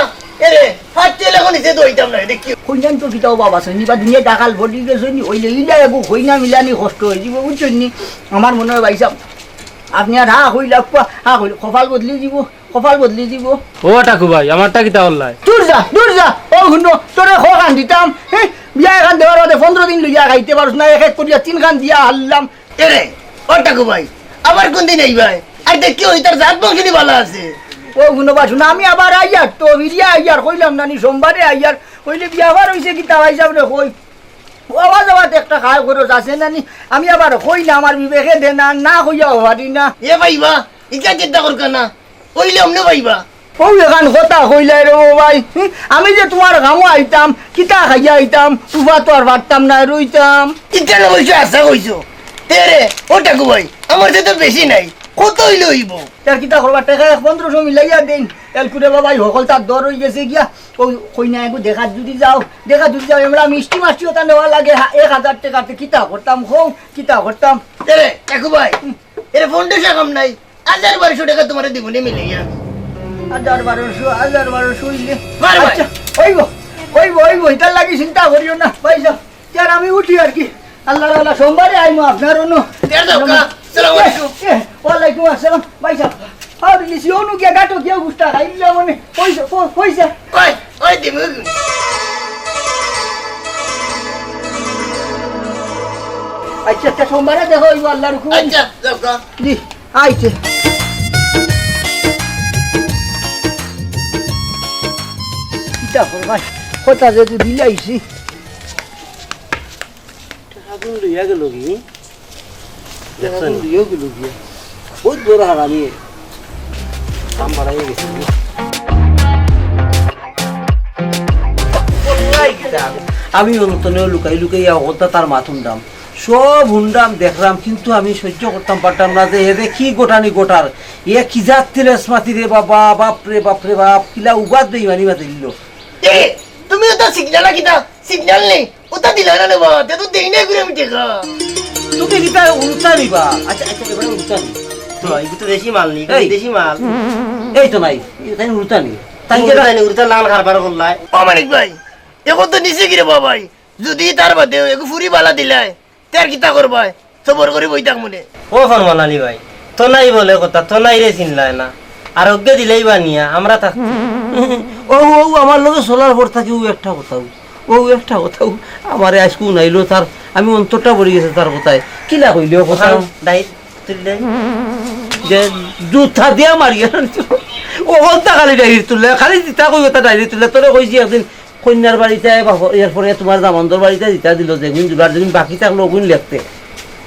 এরে, হাত তেল এখন নিচে তো হইতাম না, এটা কি? কইনান তো কিতাও বাবা, শুনি বা দুনিয়া ডাকাল বডি গেছে নি, ওইলে ইলা এগু কইনা মিলানি কষ্ট হয়ে দিব, বুঝছইন নি? আমার মনে হয় ভাই সাহেব, আপনে আর হা কইলা, হা কইলা, কপাল বদলি দিব। কপাল বদলি দিব। ও ঠাকু ভাই, আমারটা কিতা অইলো? দূর যা, দূর যা। ও হুনো, তোরে কখান দিতাম, হে? বিয়া এখান দেওয়ার বাদে পনেরো দিন লইয়া খাইতে পারস না, এক এক করিয়া তিনখান দিয়া হারলাম। এরে, ও ঠাকু ভাই, আবার কোন দিন আইবায়? আর দেখি ওই তার জাত বংশনী ভালা আছে। ও হুনো বা হুনো, আমি আবার আইয়ার তো, ফিরিয়া আইয়ার, কইলাম না নি সোমবারে আইয়ার, কইলে বিয়া আবার হইছে কিতা ভাই সাহেব রে, কই? ও আওয়া যাওয়াত একটা খায় খরচ আছে না নি? আমি আবার কই না, আমার বিবেকে দে না, না কইয়াও পারি না। এ ভাইবা, ইটা চিন্তা করকা না, কইলে অমনে ভাইবা। ও এখান কথা কইলাই রে ও ভাই, হুম? আমি যে তোমার কামো আইতাম, কিতা খাইয়া আইতাম, উফা তো আর পারতাম না, রইতাম। ইটা না কইছো, আশা কইছো। এ রে, ও ঠাকু ভাই, আমার যে তো বেশি নাই, কত হইলে হইব? তার কিতা করবা, টেকা এক পনেরোশো মিলাইয়া দেইন। এলকুরে বাবা, এই হকল তার দর হই গেছে গিয়া। ও কইনা এগু দেখাত যদি যাও, দেখাত যদি যাও, আমরা মিষ্টি মাষ্টি ওটা নেওয়া লাগে, হা-, এক হাজার টেকাতে কিতা করতাম, হো, কিতা করতাম? এরে, ঠাকু ভাই, এরে পনেরোশো কম নাই, হাজার বারোশো টেকা তোমারে দিমুনে মিলাইয়া। হাজার বারোশো, হাজার বারোশো হইলে। মার ভাই। আচ্ছা, হইব, হইব, হইব, ইতার লাগি চিন্তা করিও না, ভাই সাহেব। ইয়ার আমি উঠি আর কি। আল্লাহ, আল্লাহ, সোমবারে আইমু আপনার অনো। ইয়ার দাও কা? সালাম আলাইকুম। এ, এ, ওয়ালাইকুম আসসালাম। ভাই সাহেব, আর ইলিশ অনু গিয়া গাটো গিয়া গুস্তা খাইলা মানে। পয়সা, প-, পয়সা। ওই, ওই দিমু। আচ্ছা, আচ্ছা, সোমবারে দেখা অইবো আল্লাহর হুকুম। আচ্ছা, যাও গা। জি, আইছে। কিতা করবায়? কথা যে দিলাইছি। আগুন লইয়া গেল কি? দেখছেন? আগুন লইয়া গেল কি? বহুত বড় হারামি। কাম বাড়াইয়া গেছে। আমি অনতনে লুকাই লুকাই ইয়া কথা তার মাত হুনরাম। সব হুনরাম, দেখরাম, কিন্তু আমি সহ্য করতাম পারতাম না যে এরে কি গোটানি গোটার। এ কি জাত তিলেস মাতি রে বাবা, বাপ রে, বাপ রে বাপ, কিলা উবাদ বেইমানি মাতি দিল। এ, তুমি ওটা সিগন্যাল না কিতা? সিগন্যাল নেই, ওটা দিলা না রে বাবা, তে তো দেই না ঘুরে আমি টেকা। তুমি কিতা উল্টা নিবা? আচ্ছা, আচ্ছা, এবারে উল্টা নি। তো, এগুলো তো দেশি মাল নি, এই। দেশি মাল। এই তো নাই, তাই উল্টা নি। তাই তাই যেটা উল্টা নি, উল্টা লাল কারবার করলাই। ও মানিক ভাই, এখন তো নিচে গিরে বাবাই, যদি তার বাদে এগু ফুরি বালা দিলায়, তার কিতা করবায়? সবর করি বই থাক মনে। ও ফরমান আলী ভাই, তো নাই বলে কথা, তো নাই রে চিনলায় না। আর অজ্ঞে দিলেই বানিয়া, আমরা থাক। ও, ও, আমার লগে চলার পর থাকি ও একটা কথাও, ও একটা কথাও, আমারে আইজকু নাইলো তার, আমি অন্তরটা ভরি গেছে তার কথায়। কিলা কইলে ও কথা? ওখানে ডাইর তুললে। যে জুতা দিয়া মারিয়া, ও কথা খালি ডাইর তুললে, খালি জিতা কই কথা ডাইর তুললে। তোরে কইছি একদিন কইন্যার বাড়িতে, বাপ-, এরপরে তোমার দামান্দর বাড়িতে দিতা দিল, যেগুন দিবার যেগুন বাকি থাকলো ওগুন লেখতে।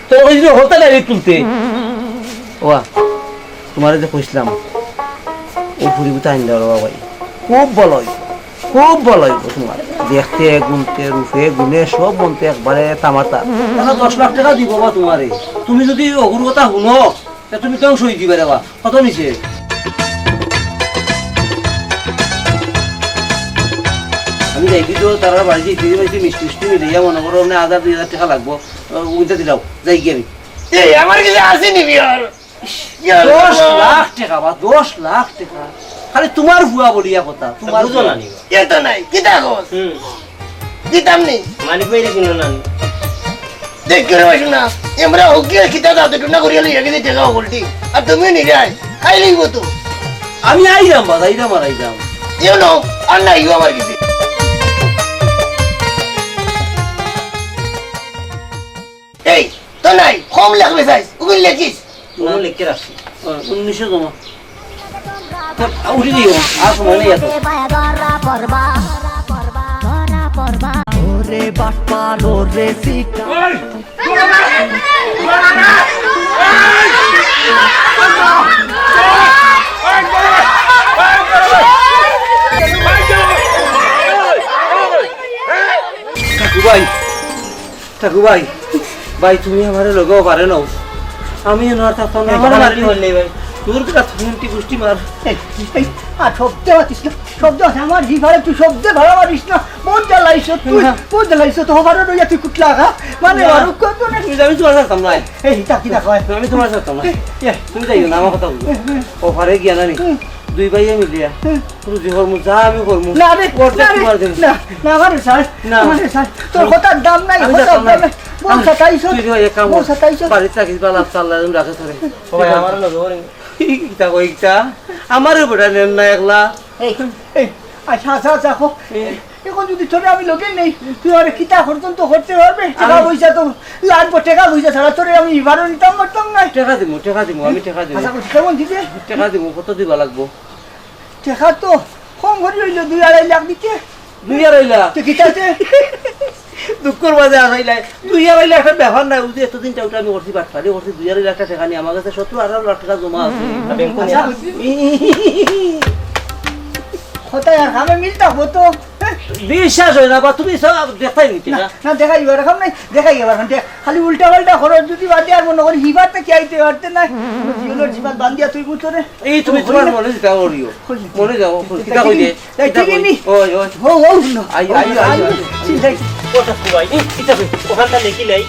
তো ওই যে হতা ডাইরেক্ট তুলতে। ওয়া, তোমারে যে কইছিলাম, ও ফুরিগুতা আইন দেওয়ার বাবাই। খুব ভালো অইবো, খুব ভালো অইবো তোমার। দেখতে, গুনতে, রূপে, গুণে সব মনতে একবারে তামাতা। তারা দশ লাখ টেকা দিব বা তোমারে। তুমি যদি অগুর কথা হুনো, তে তুমি ধ্বংস অই দিবা রে বা। কত নিছে? আমি যাই কি তো তারার বাড়িত ইতে দিবা, ইতে মিষ্টি মিষ্টি মিলাইয়া মনে করো, মানে, হাজার দুই হাজার টেকা লাগবো। আহ, ওইটা দিলাও, যাই গিয়া আমি। এই, আমার কাছে আছে নিবি আর। ইয়া দশ আল্লাহ। লাখ টেকা বা, দশ লাখ টেকা। খালি তোমার ফুয়া বলিয়া কথা, তোমার বুঝো ফুয়া। না নি বা? এ তো নাই, কিতা কস? হুম। দিতাম নি। মানিক ভাইরে চিনো না নি? দেখ করে বসো না, আমরা হকিয়ে কিতা দাঁতে টুনা করিয়া লইয়া গেছি টেকা হকলটি। আর তুমি নিরাই, খাই লইব তো। আমি আইরাম বা, আইরাম আর আইরাম। ইউ নো, আর না, ইউ আমার কিছু। এই, তো নাই, কম লেখবে চাইস, ওগুলো লেখিস। কোনো লেখকে রাখছি। ও, উনিশশো জমা। তো, উঠি দিও, আর সময় নেই এত। ওরে বাটপার, ওরে সিটা। ঠাকু ভাই, ঠাকু ভাই, ভাই, তুমি আমারে লগে ওপারে নাও। আমি এনো আর থাকতাম না, এই, আমারে আমার মারিলি। কি হল নেই ভাই? তোর বেটা তুমি একটি গুষ্টি মার। এই, এই, আর শব্দে মাতিস না, শব্দে মাতিস না। আমার হি পারে তুই শব্দে ভাড়া মারিস না। বহুত জ্বালাইছ তুই, না। বহুত জ্বালাইছ তো, হবারও রইয়া তুই কুটলা খা। মানে, না। আর কত না। তুমি যাবি তোমার সাথে আমরা। এই, তা কি না কয়? আমি তোমার সাথে আমরা। এ, তুমি যাইও না, আমার কথা বুঝো। ওপারে গিয়া না নি। হুম। দুই ভাইয়ে মিলিয়া। হুম। রুজি করমু, যা আমি করমু। না রে, অর্ধেক না রে, তোমার দেবো। না, না, আমারে ছাড়, না। আমারে ছাড়। তোর আমি কথার দাম নাই, আমি কথার দাম নাই। বউ সাতাইশো, তুই তো এক কাম বউ কর। সাতাইশো। বাড়িত থাকিস, বালা আল্লাহ রাখে তোরে। ও ভাই, আমার লগে ওরে। ইটা কই ইটা? আমারে বেটা নেন না একলা। এই, এই, আচ্ছা, আচ্ছা, আচ্ছা, কো। এই। এখন যদি তোরে আমি লগে নেই, তুই আমারে কিতা পর্যন্ত করতে পারবে? টেকা আমি পয়সা তো লাগবো, টেকা পয়সা ছাড়া তোরে আমি এবারও নিতাম পারতাম না। টেকা দিমু, টেকা দিমু, আমি টেকা দিমু। আচ্ছা, কো, কেমন দিবে? টেকা দিমু, কত দিবা লাগবো? টেকা তো কম করি অইলো দুই আড়াই লাখ দিতে। দুই আড়াই লাখ? তো কিতা আছে? দুঃখর মাঝে আড়াই লাখ। দুই আড়াই লাখ একটা ব্যাপার না, বুঝি এতদিন টাউটা আমি করছি, বাটপারি করছি, দুই আড়াই লাখ টেকা নিয়ে আমার কাছে সতেরো আঠারো লাখ টেকা জমা আছে। আচ্ছা। কথা আর কামে মিল থাকবো তো। বিশ্বাস হয় না, বা তুমি সব দেখাই নিতে না, না। না, দেখাই এবার এখন নাই, দেখাই এবার এখন দেখ, খালি উল্টা পাল্টা খরচ যদি বাদে আর মনে করি হিবার তো কি আইতে পারতে না, জীবনের জীবন বান্ধিয়া তুই বুঝতো রে। এই তুমি ও, তোমার হইল। মনে যেটা করিও। হইল। মনে যাও, হইল। কিতা কইলে? এই, কিতা ঠিক কই? নি? ওই, ওই। হো, হো, হুনো। I, I, I, I. চিন্তাই। ওটা খুব আই। এই, কিতা কই? ওখানটা লেখি লাই।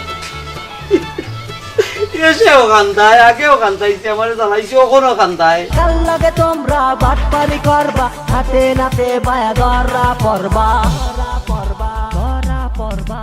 এসে ওখানটায়, আগে ওখানটায়, সে আমারে জ্বালাইছে, ওখানে ওখানটায়। কার লগে তোমরা বাটপারি করবা, হাতে নাতে বায়া ধরা পড়বা। ধরা পড়বা, ধরা পড়বা।